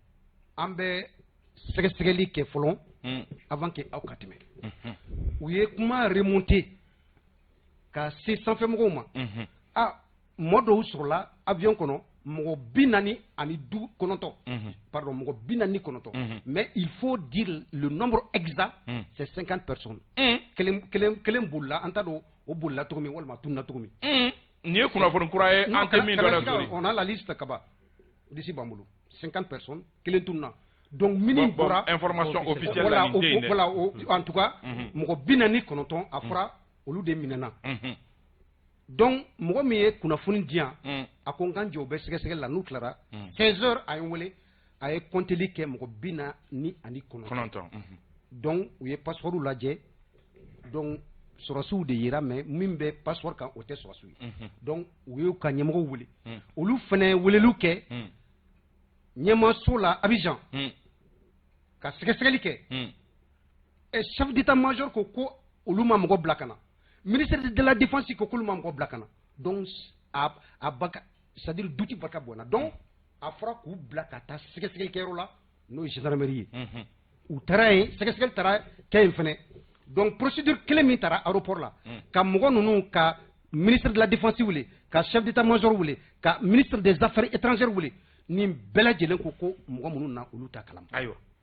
an bɛ sɛgɛsɛgɛli kɛ fɔlɔ. avant que aw ka tɛmɛ. U ye kuma remonter ka se sanfɛmɔgɔw ma. Ah, mɔgɔ dɔw sɔrɔla avion kɔnɔ, mɔgɔ 49, pardon, mɔgɔ 49, mais il faut dire le nombre exact, c'est 50 personnes. Kelen kelen kelen bolila, an t'a dɔn o bolila cogo min walima a tununa cogo min. Nin ye kunnafoni kura ye, an tɛ min dɔn la. On a la liste, kaba liste b'an bolo, 50 personnes, kelen tununa. Donc minnu bɔra information officielle la, nin tɛ yen dɛ. Voilà, en tout cas mɔgɔ 49, a fɔra olu de minɛna. Donc mɔgɔ min ye kunnafoni di yan, a ko n ka jɛ, o bɛ sɛgɛsɛgɛli la, n'u tilara 15 heures, a ye n wele, a ye compteli kɛ, mɔgɔ 49. Donc u ye passeport lajɛ, donc sɔrɔsiw de yera, mais min bɛ passeport kan, o tɛ sɔrɔsiw ye. Donc u y'u ka ɲɛmɔgɔw wele, olu fana ye weleliw kɛ ɲɛmaaso la Abidjan ka sɛgɛsɛgɛli kɛ. Chef d'état-major ko ko olu ma mɔgɔ bila ka na, ministre de la Défense ko k'olu ma mɔgɔ bila ka na. Donc a baka, c'est à dire doute barika bɔnna. Donc a fɔra k'u bila ka taa sɛgɛsɛgɛli kɛyɔrɔ la, n'o ye gendarmerie ye. U taara yen, sɛgɛsɛgɛli taara kɛ yen fɛnɛ. Donc procédure kelen min taara aéroport la, ka mɔgɔ ninnu, ka ministre de la Défense wele, ka chef d'état-major wele, ka ministre des Affaires étrangères wele, nin bɛɛ lajɛlen ko ko mɔgɔ minnu na, olu t'a kalama.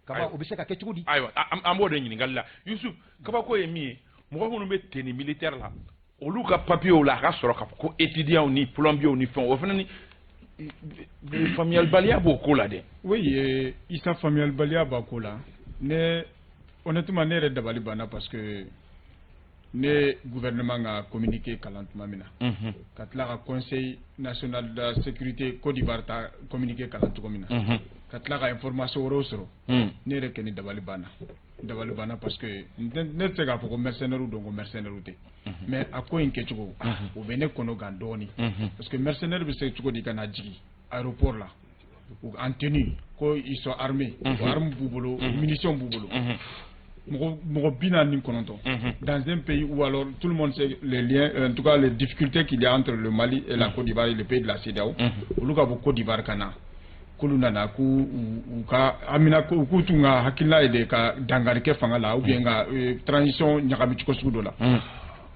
Kaba, o bɛ se ka kɛ cogo di? Ayiwa, an b'o de ɲininkali la. Yusuf, kabako ye min ye, mɔgɔ minnu bɛ tenue militaire la, olu ka papiers la, a ka sɔrɔ k'a fɔ ko étudiants ni plombiers ni fɛnw, o fana ni faamuyalibaliya b'o ko la dɛ. Oui, Isa, faamuyalibaliya b'a ko la. Ne, honnêtement, ne yɛrɛ dabali banna, parce que ne gouvernement ka communiqué kalan tuma min na, ka tila ka Conseil national de la sécurité Côte d'Ivoire ta communiqué kalan cogo min na, ka tila ka information wɛrɛw sɔrɔ, ne yɛrɛ kɛ ni dabali banna, dabali banna, parce que ne tɛ se k'a fɔ ko mercenaires don, ko mercenaires tɛ, mais a ko in kɛcogo, o bɛ ne kɔnɔ gan dɔɔni, parce que mercenaires bɛ se cogo di ka na jigin aéroport la en tenue, ko ils sont armés, o armes b'u bolo, munitions b'u bolo, mɔgɔ 49, dans un pays où alors tout le monde sait les liens, en tout cas les difficultés qu'il y a entre le Mali et la Côte d'Ivoire et les pays de la CEDEAO? Olu ka bɔ Côte d'Ivoire ka na, k'olu nana k'u u ka amina, k'u tun ka hakilina ye de ka dankari kɛ fanga la ou bien ka transition ɲagami cogo sugu dɔ la.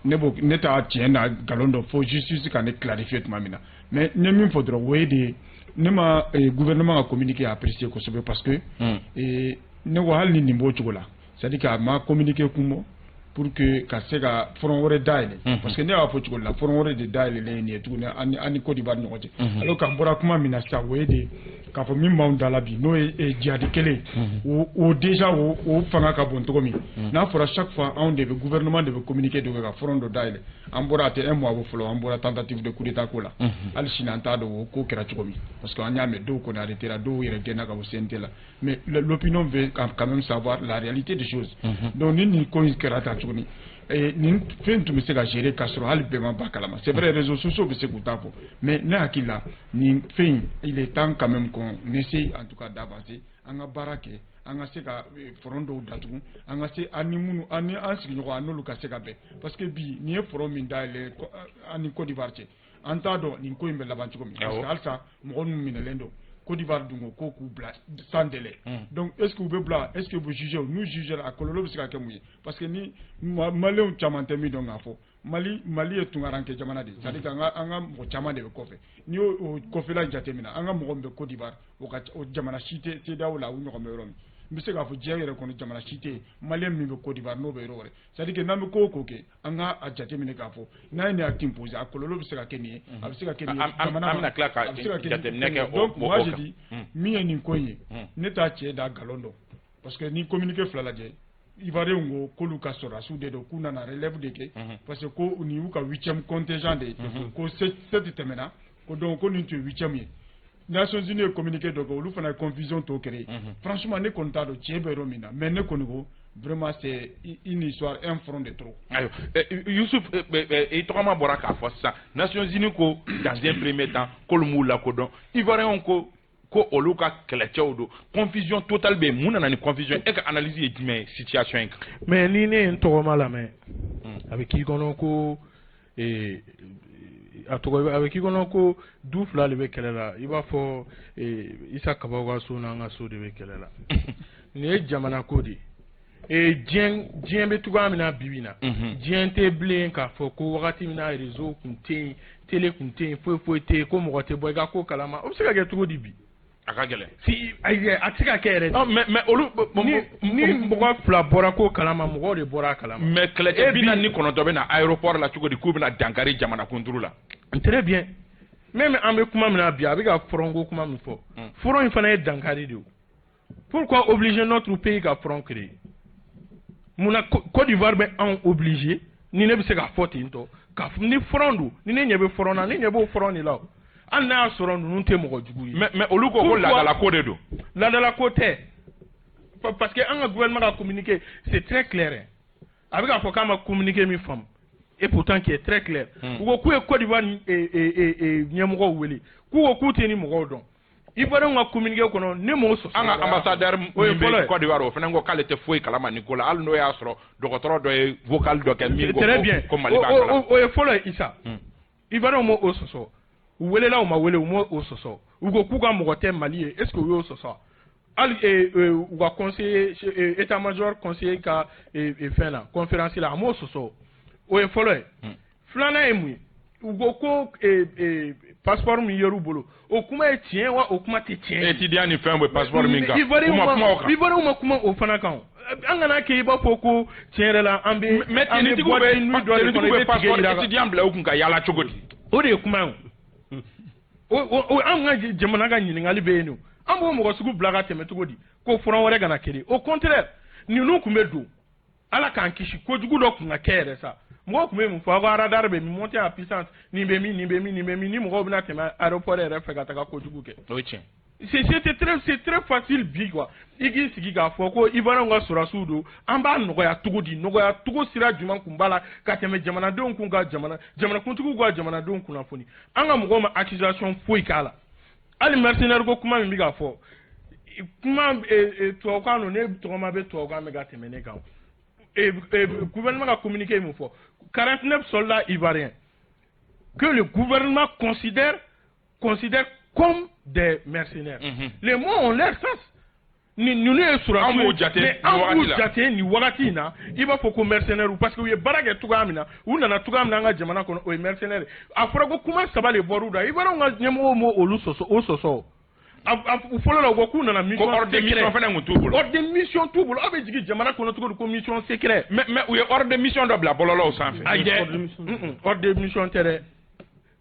Ne b'o, ne t'a tiɲɛ na nkalon dɔn fo justice ka ne clarifier tuma min na. Mais n ye min fɔ dɔrɔn, o ye de ne ma gouvernement ka communiqué apprécier kosɛbɛ, parce que ne ko hali ni nin b'o cogo la, c'est à dire k'a ma communiqué kun bɔ pour que ka se ka front wɛrɛ dayɛlɛ, parce que ne y'a fɔ cogo la, front wɛrɛ de dayɛlɛlen ye nin ye tuguni an ni Côte d'Ivoire ni ɲɔgɔn cɛ, alors qu'an bɔra kuma min na sisan, o ye de k'a fɔ min b'anw da la bi, n'o ye jihadi kelen, o déjà o fanga ka bon cogo min. N'a fɔra chaque fois anw de bɛ, gouvernement de bɛ communiqué dɔ kɛ ka front dɔ dayɛlɛ, an bɔra, a tɛ un mois bɔ fɔlɔ, an bɔra tentative de coup d'état ko la, hali sini an t'a dɔn o ko kɛra cogo min, parce que an y'a mɛn dɔw kɔni arrêté la, dɔw yɛrɛ gɛnna ka bɔ CNT la, mais l'opinion veut quand même savoir la réalité des choses. Donc ni nin ko in kɛra tan tuguni, nin fɛn tun bɛ se ka gérer k'a sɔrɔ hali bɛɛ ma ba kalama. C'est vrai, réseaux sociaux bɛ se k'u ta fɔ, mais ne hakili la, nin fɛn in, il est temps quand même qu'on essaye en tout cas d'avancer, an ka baara kɛ, an ka se ka front dɔw datugu, an ka se an ni minnu, an ni an sigiɲɔgɔn, an n'olu ka se ka bɛn, parce que bi nin ye front min dayɛlɛ an ni Côte d'Ivoire cɛ, an t'a dɔn nin ko in bɛ laban cogo min, parce que halisa mɔgɔ ninnu minɛlen don. Côte d'Ivoire dun ko ko k'u bila sans délai. Donc est ce que u bɛ bila, est ce que u bɛ juger? N'u juger, a kɔlɔlɔ bɛ se ka kɛ mun ye? Parce que ni Maliyɛnw caman tɛ min dɔn k'a fɔ Mali ye tunkaranke jamana de ye, c'est à dire que an ka mɔgɔ caman de bɛ kɔfɛ. N'i y'o o kɔfɛla jateminɛ, an ka mɔgɔ min bɛ Côte d'Ivoire, o ka o jamana si tɛ CEDEAO la u ɲɔgɔn bɛ yɔrɔ min. N bɛ se k'a fɔ diɲɛ yɛrɛ kɔnɔ, jamana si tɛ yen Maliyɛn min bɛ Côte d'Ivoire n'o bɛ yɔrɔ wɛrɛ. C'est à dire que n'an bɛ ko o ko kɛ, an ka a jateminɛ k'a fɔ n'a ye nin acte in posé, a kɔlɔlɔ bɛ se ka kɛ nin ye, a bɛ se ka kɛ nin ye jamana An bɛna tila ka a bɛ se ka kɛ jateminɛ kɛ o Donc moi o je kan. dis, min ye nin ko in ye, ne t'a tiɲɛ da nkalon dɔn, parce que ni communiqué fila lajɛ, Ivoiriens ko k'olu ka sɔrɔdasiw de don, k'u nana relève de kɛ, parce que ko nin y'u ka huitième contingent de ye, ko sept tɛmɛna, ko donc ko nin tun ye huitième ye. Nations Unies ye communiqué dɔ kɛ, olu fana ye confusion tɔ créé. Franchement, ne kɔni t'a dɔn tiɲɛ bɛ yɔrɔ min na, mais ne kɔni ko vraiment c'est une histoire, un front de trop. Ayiwa, Yusuf, i tɔgɔma bɔra k'a fɔ sisan, Nations Unies ko dans un premier temps k'olu m'u lakodɔn, Ivoiriens ko ko olu ka kɛlɛcɛw don, confusion totale bɛ yen. Mun nana ni confusion? E ka analyse ye jumɛn ye situation in kan? Mais ni ne ye n tɔgɔma lamɛn, a bɛ k'i kɔnɔ ko a tɔgɔ, a bɛ k'i kɔnɔ ko du fila de bɛ kɛlɛ la, i b'a fɔ Isa Kabaw ka so n'an ka so de bɛ kɛlɛ la. Nin ye jamana ko de ye. Diɲɛ bɛ cogoya min na bi bi in na, diɲɛ tɛ bilen k'a fɔ ko wagati min na réseau tun tɛ yen, télé tun tɛ yen, foyi foyi tɛ yen, ko mɔgɔ tɛ bɔ i ka ko kalama. O bɛ se ka kɛ cogo di bi? A ka gɛlɛn. Si, ayi, a tɛ se ka kɛ yɛrɛ. Mais olu ni mɔgɔ fila bɔra ko kalama, mɔgɔw de bɔra a kalama. Mais kɛlɛcɛ 49 bɛ na aéroport la cogo di k'u bɛna dankari jamanakunturu la? Très bien. Même an bɛ kuma min na bi, a bɛ ka front ko kuma min fɔ, front in fana ye dankari de ye. Pourquoi obliger notre pays ka front créer? Munna Côte d'Ivoire bɛ anw obligé? Ni ne bɛ se k'a fɔ ten tɔ, ka ni front don, ni ne ɲɛ bɛ front na, ne ɲɛ b'o front de la o. Hali n'a y'a sɔrɔ ninnu tɛ mɔgɔ jugu ye. Mais olu ko ko laadalako de don. Laadalako tɛ, parce que an ka gouvernement ka communiqué, c'est très clair. A bɛ k'a fɔ k'a ma communiqué min faamu, et pourtant qui est très clair. U ko k'u ye Côte d'Ivoire ɲɛmɔgɔw wele, k'u ko k'u tɛ ni mɔgɔw dɔn. Ivoirien ka communiqué kɔnɔ, ne m'o sɔsɔ. An ka ambassadeur min bɛ Côte d'Ivoire, o fana ko k'ale tɛ foyi kalama nin ko la, hali n'o y'a sɔrɔ dɔgɔtɔrɔ dɔ ye vocal dɔ kɛ min ko ko Mali b'a kalama. O ye fɔlɔ ye, Isa. Ivoirien m'o sɔsɔ. U welela, u ma wele, u m'o sɔsɔ. U ko k'u ka mɔgɔ tɛ Mali ye, est ce que u y'o sɔsɔ? Hali u ka conseiller état major conseiller ka fɛn na, conférence la, a m'o sɔsɔ. O ye fɔlɔ ye. Filanan ye mun ye? U ko ko passeport min yer'u bolo, o kuma ye tiɲɛ wa o kuma tɛ tiɲɛ ye? Étudiant ni fɛn bɛ passeport min kan, u ma kuma o kan. Ivoirien ma kuma o fana kan. An kana kɛ i b'a fɔ ko tiɲɛ yɛrɛ la an bɛ. Mais tenitigiw bɛ passeport étudiant bila u kun ka yaala cogo di? O de ye kuma ye. O an ka jamana ka ɲininkali bɛ yen nɔ, an b'o mɔgɔ sugu bila ka tɛmɛ cogo di ko front wɛrɛ kana créer? Au contraire, ninnu tun bɛ don, Ala k'an kisi, kojugu dɔ tun ka kɛ yɛrɛ sa, mɔgɔw tun bɛ mun fɔ? Aw ka radar bɛ min monter en puissance, nin bɛ min, nin bɛ min, nin bɛ min, ni mɔgɔw bɛna tɛmɛ aéroport yɛrɛ fɛ ka taga kojugu kɛ. O ye tiɲɛ. C'est très facile bi quoi, i k'i sigi k'a fɔ ko Ivoirien ka sɔrɔdasiw don, an b'a nɔgɔya cogo di? Nɔgɔya cogo sira jumɛn kun b'a la ka tɛmɛ jamanadenw kun ka jamanakuntigiw ka jamanadenw kunnafoni? An ka mɔgɔw ma accusation foyi k'a la. Hali mercenaire ko kuma min bɛ ka fɔ, kuma tubabukan don, ne tɔgɔma bɛ tubabukan mɛn ka tɛmɛ ne kan. Gouvernement ka communiqué min fɔ, 49 soldats ivoiriens que le gouvernement considère comme des mercenaires. Les mots ont leur sens. Ninnu ye sɔrɔdasiw ye, mais an b'u jate nin wagati in na i b'a fɔ ko mercenaires, parce que u ye baara kɛ cogoya min na, u nana cogoya min na an ka jamana kɔnɔ, o ye mercenaires. A fɔra ko kuma saba de bɔr'u da, Ivoiriens ka ɲɛmɔgɔw m'o olu sɔsɔ, o sɔsɔ. U fɔlɔ la, u ko k'u nana mission secret. Ko ordre de mission fana tun t'u bolo. Ordre de mission t'u bolo. Aw bɛ jigin jamana kɔnɔ cogo di ko mission secret? Mais u ye ordre de mission dɔ bila bɔlɔlɔw sanfɛ. Ayi, ordre de mission tɛ dɛ.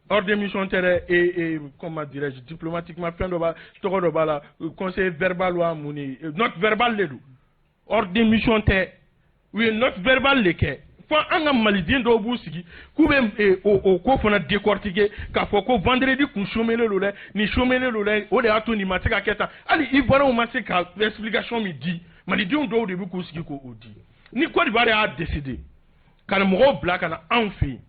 Ordre de mission tɛ dɛ. Et comment dirais-je, diplomatiquement, fɛn dɔ b'a tɔgɔ dɔ b'a la, conseil verbal wa mun de, note verbale de don. Ordre de mission tɛ, u ye note verbale de kɛ. Fo an ka maliden dɔw b'u sigi k'u bɛ o ko fana décortiquer k'a fɔ ko vendredi kun chômelen don dɛ, nin chômelen don dɛ, o de y'a to nin ma se ka kɛ tan. Hali Ivoiriens ma se ka explication min di, malidenw dɔw de bɛ k'u sigi k'o di. Ni Côte d'Ivoire y'a décider ka na mɔgɔw bila ka na anw fɛ yen,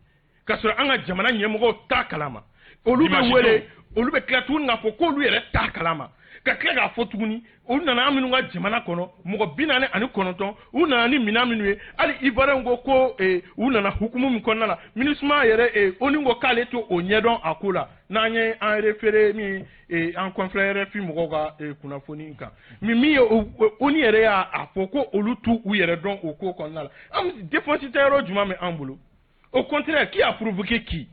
k'a sɔrɔ an ka jamana ɲɛmɔgɔw t'a kalama, olu bɛ wele, olu bɛ tila tuguni k'a fɔ k'olu yɛrɛ t'a kalama, ka tila k'a fɔ tuguni olu nana an minnu ka jamana kɔnɔ, mɔgɔ 49, u nana ni minɛn minnu ye, hali Ivoiriens ko ko u nana hukumu min kɔnɔna la, MINUSMA yɛrɛ ONU ko k'ale t'o ɲɛdɔn a ko la. N'an ye an référé min an confrère RFI mɔgɔw ka kunnafoni kan, mais min ye ONU yɛrɛ y'a fɔ ko olu t'u u yɛrɛ dɔn o ko kɔnɔna la. An défense tɛ yɔrɔ jumɛn bɛ an bolo? Au contraire, qui a provoqué qui?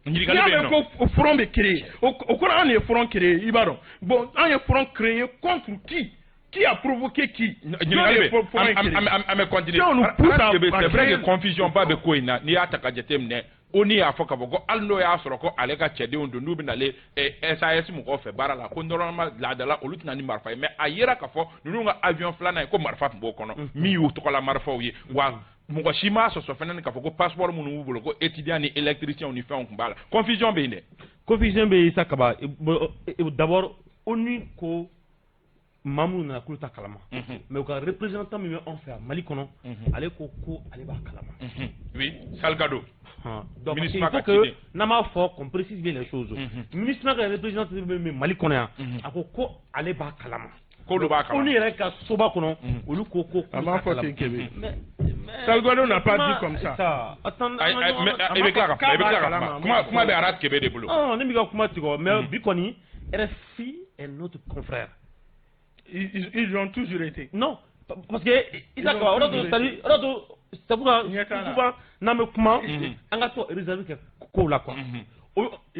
N'i y'a mɛn ko front bɛ créer, o kɔrɔ an de ye front créer, i b'a dɔn. Bon, an ye front créer contre qui? Qui a provoqué qui? Ɲininkali bɛ, an bɛ continuer. C'est vrai que confusion ba bɛ ko in na. N'i y'a ta ka jateminɛ, ONU y'a fɔ k'a fɔ ko hali n'o y'a sɔrɔ ko ale ka cɛdenw don, n'u bɛ nalen SAS mɔgɔw fɛ baara la, ko normalement laadala olu tɛna ni marifa ye, mais a yera k'a fɔ ninnu ka avion filanan ye ko marifa tun b'o kɔnɔ, min y'u tɔgɔla marifaw ye. Wa mɔgɔ si m'a sɔsɔ fɛnɛ k'a fɔ ko passeport minnu b'u bolo, ko étudiant ni électricien ni fɛnw tun b'a la. Confusion bɛ yen dɛ. Confusion bɛ yen, Isa Kaba. D'abord, ONU ko maa minnu nana k'olu ta kalama, mais u ka représentant min bɛ anw fɛ yan Mali kɔnɔ, ale ko ko ale b'a kalama. Oui, Salgado. Donc il faut que n'an b'a fɔ qu'on précise bien les choses. MINUSMA ka représentant min bɛ Mali kɔnɔ yan, a ko ko ale b'a kalama. K'olu b'a kalama. ONU yɛrɛ ka soba kɔnɔ, olu ko ko. A m'a fɔ ten Kebe. Salgado n'a pas dit comme ça. Attends, i bɛ tila ka kuma, i bɛ tila ka kuma. Kuma bɛ Arat Kebe de bolo. Ne b'i ka kuma tigɛ, mais bi kɔni, RFI est notre confrère. Ils ont toujours été. Non, Parce que Isa Kaba, o de to, c'est pourquoi souvent n'an bɛ kuma, an ka to réserve kɛ kow la quoi.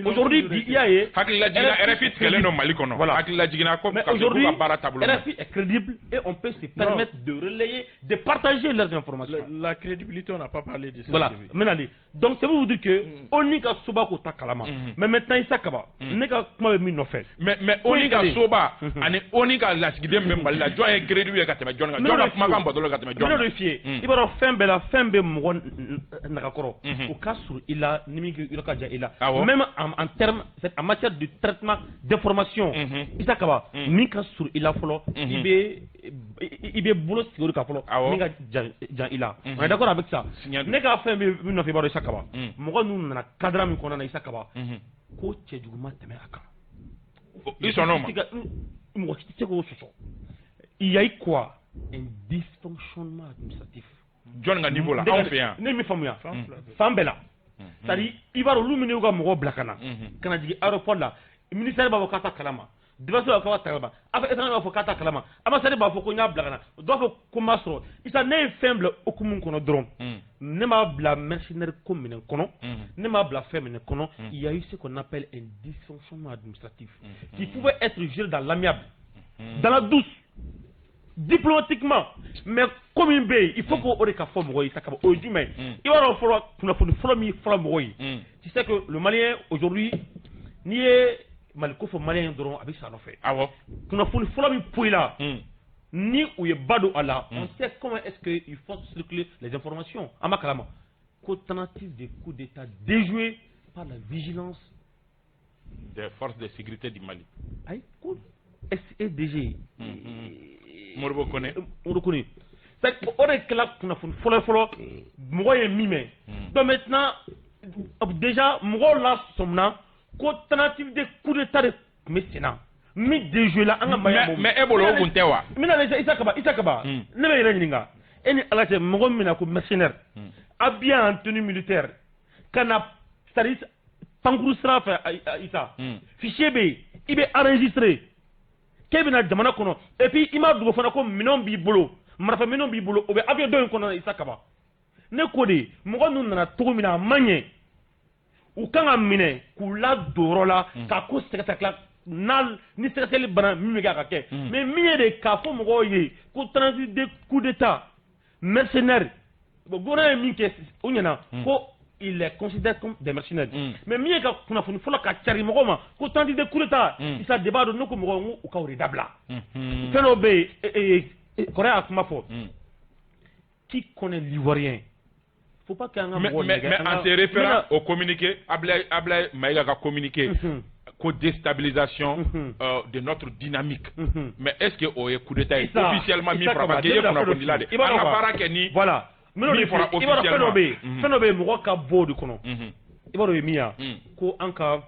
Aujourd'hui, il y a hakilila RFI tigɛlen don Mali kɔnɔ. Voilà. Hakilila jiginna ko Mais aujourd'hui, ka baara taabolo. RFI est crédible et on peut se permettre de relayer, de partager leurs informations. La crédibilité, on n'a pas parlé de ça. Voilà. Maintenant, donc c'est pour vous dire que ONU ka soba ko ta kalama. Mais maintenant Isa Kaba, ne ka kuma bɛ min nɔfɛ. Mais ONU ka soba ani ONU ka lasigiden bɛ Mali la, jɔn ye crédible ye ka tɛmɛ jɔn kan? Jɔn ka kumakan bɔtɔla ka tɛmɛ jɔn kan? Ne de f'i ye, i b'a dɔn fɛn bɛɛ la, fɛn bɛ mɔgɔ nagakɔrɔ. O ka surun i la ni min yɔrɔ ka jan i la. Même en termes, en matière de traitement d'information, Isa Kaba, min ka surun i la fɔlɔ, i bɛ bolo sigi o de kan fɔlɔ, min ka jan i la. On est d'accord avec ça? Ne ka fɛn bɛ min nɔfɛ, i b'a dɔn Isa Kaba, mɔgɔ ninnu nana cadre min kɔnɔna na, Isa Kaba, ko cɛjugu ma tɛmɛ a kan. I sɔnn'o ma? Mɔgɔ si tɛ se k'o sɔsɔ. Il y a eu quoi? Un dysfonctionnement administratif. Jɔn ka niveau la, anw fɛ yan. Ne min faamuya, fan bɛɛ la. C'est-à-dire, i b'a dɔn olu minnu y'u ka mɔgɔw bila ka na, ka na jigin aéroport la, ministère b'a fɔ k'a ta kalama, défense b'a fɔ k'a ta kalama, affaires étrangères b'a fɔ k'a ta kalama, ambassade b'a fɔ ko n y'a bila ka na, dɔw b'a fɔ ko n m'a sɔrɔ. Isa, ne ye fɛn bila hokumu kɔnɔ dɔrɔn, ne m'a bila mercenaire ko minɛn kɔnɔ, ne m'a bila fɛn minɛn kɔnɔ. Il y a eu ce qu'on appelle un dysfonctionnement administratif qui pouvait être géré dans l'amiable, dans la douce, diplomatiquement. Mais comme il bɛ, il faut que o de ka fɔ mɔgɔ ye, Isa Kaba, o ye jumɛn ye? I b'a dɔn fɔlɔ, kunnafoni fɔlɔ min fɔlɔ mɔgɔ ye, tu sais que le Malien aujourd'hui, n'i ye Mali ko fɔ Malien dɔrɔn, a bɛ sa nɔfɛ. Awɔ. Kunnafoni fɔlɔ min poyi la, ni u ye ba don a la, on sait comment est-ce que il faut circuler les informations. An b'a kalama ko tentative de coup d'État déjouée par la vigilance des forces de sécurité du Mali. Ayi, ko SDG. Modibo Kone. Modibo Kone. O de kɛla kunnafoni fɔlɔ fɔlɔ mɔgɔ ye min mɛn. Donc maintenant, déjà mɔgɔw la sɔmina ko tentative de coup d'État de tun bɛ sen na min déjoué la an ka Mali. Mais e bolo o kun tɛ wa? N bɛna Isa Kaba, Isa Kaba, ne bɛ yɛrɛ ɲininka, e ni Ala cɛ, mɔgɔ min na ko mercenaire habillé en tenue militaire ka na, c'est-à-dire pankuru sira fɛ, Isa, fichier bɛ yen, i bɛ enregistré k'e bɛna jamana kɔnɔ, et puis i m'a dogo fana ko minɛnw b'i bolo, marifa minɛnw b'i bolo, o bɛ avion dɔ in kɔnɔ. Isa Kaba, ne ko de mɔgɔ ninnu nana cogo min na, a ma ɲɛ, u kan ka minɛ k'u ladon yɔrɔ la k'a ko sɛgɛsɛgɛ n'a ni sɛgɛsɛgɛli banna, min bɛ kɛ a ka kɛ. Mais min ye de k'a fɔ mɔgɔw ye ko tentative de coup d'État mercenaire, bon, gouvernement ye min kɛ o ɲɛna ko il les considère comme des mercenaires. Mais min ye ka kunnafoni fɔlɔ ka cari mɔgɔw ma ko tentative de coup d'État, Isa, de b'a dɔn ne ko mɔgɔw n ko u ka o de dabila. Fɛn dɔw bɛ yen, kɔrɔ y'a kuma fɔ, qui connaît l'Ivoirien, faut pas qu'an ka mɔgɔw nɛgɛ. Mais en se référant au communiqué, Ablaye Maïga ka communiqué ko déstabilisation de notre dynamique. Mais est-ce que o ye coup d'État ye officiellement min fɔra? Parce que i ye kunnafoni la de, an ka baara kɛ ni voilà min fɔra officiellement. I b'a dɔn fɛn dɔ bɛ yen, fɛn dɔ bɛ yen, mɔgɔ ka bɔ o de kɔnɔ. I b'a dɔn o ye min ye, ko an ka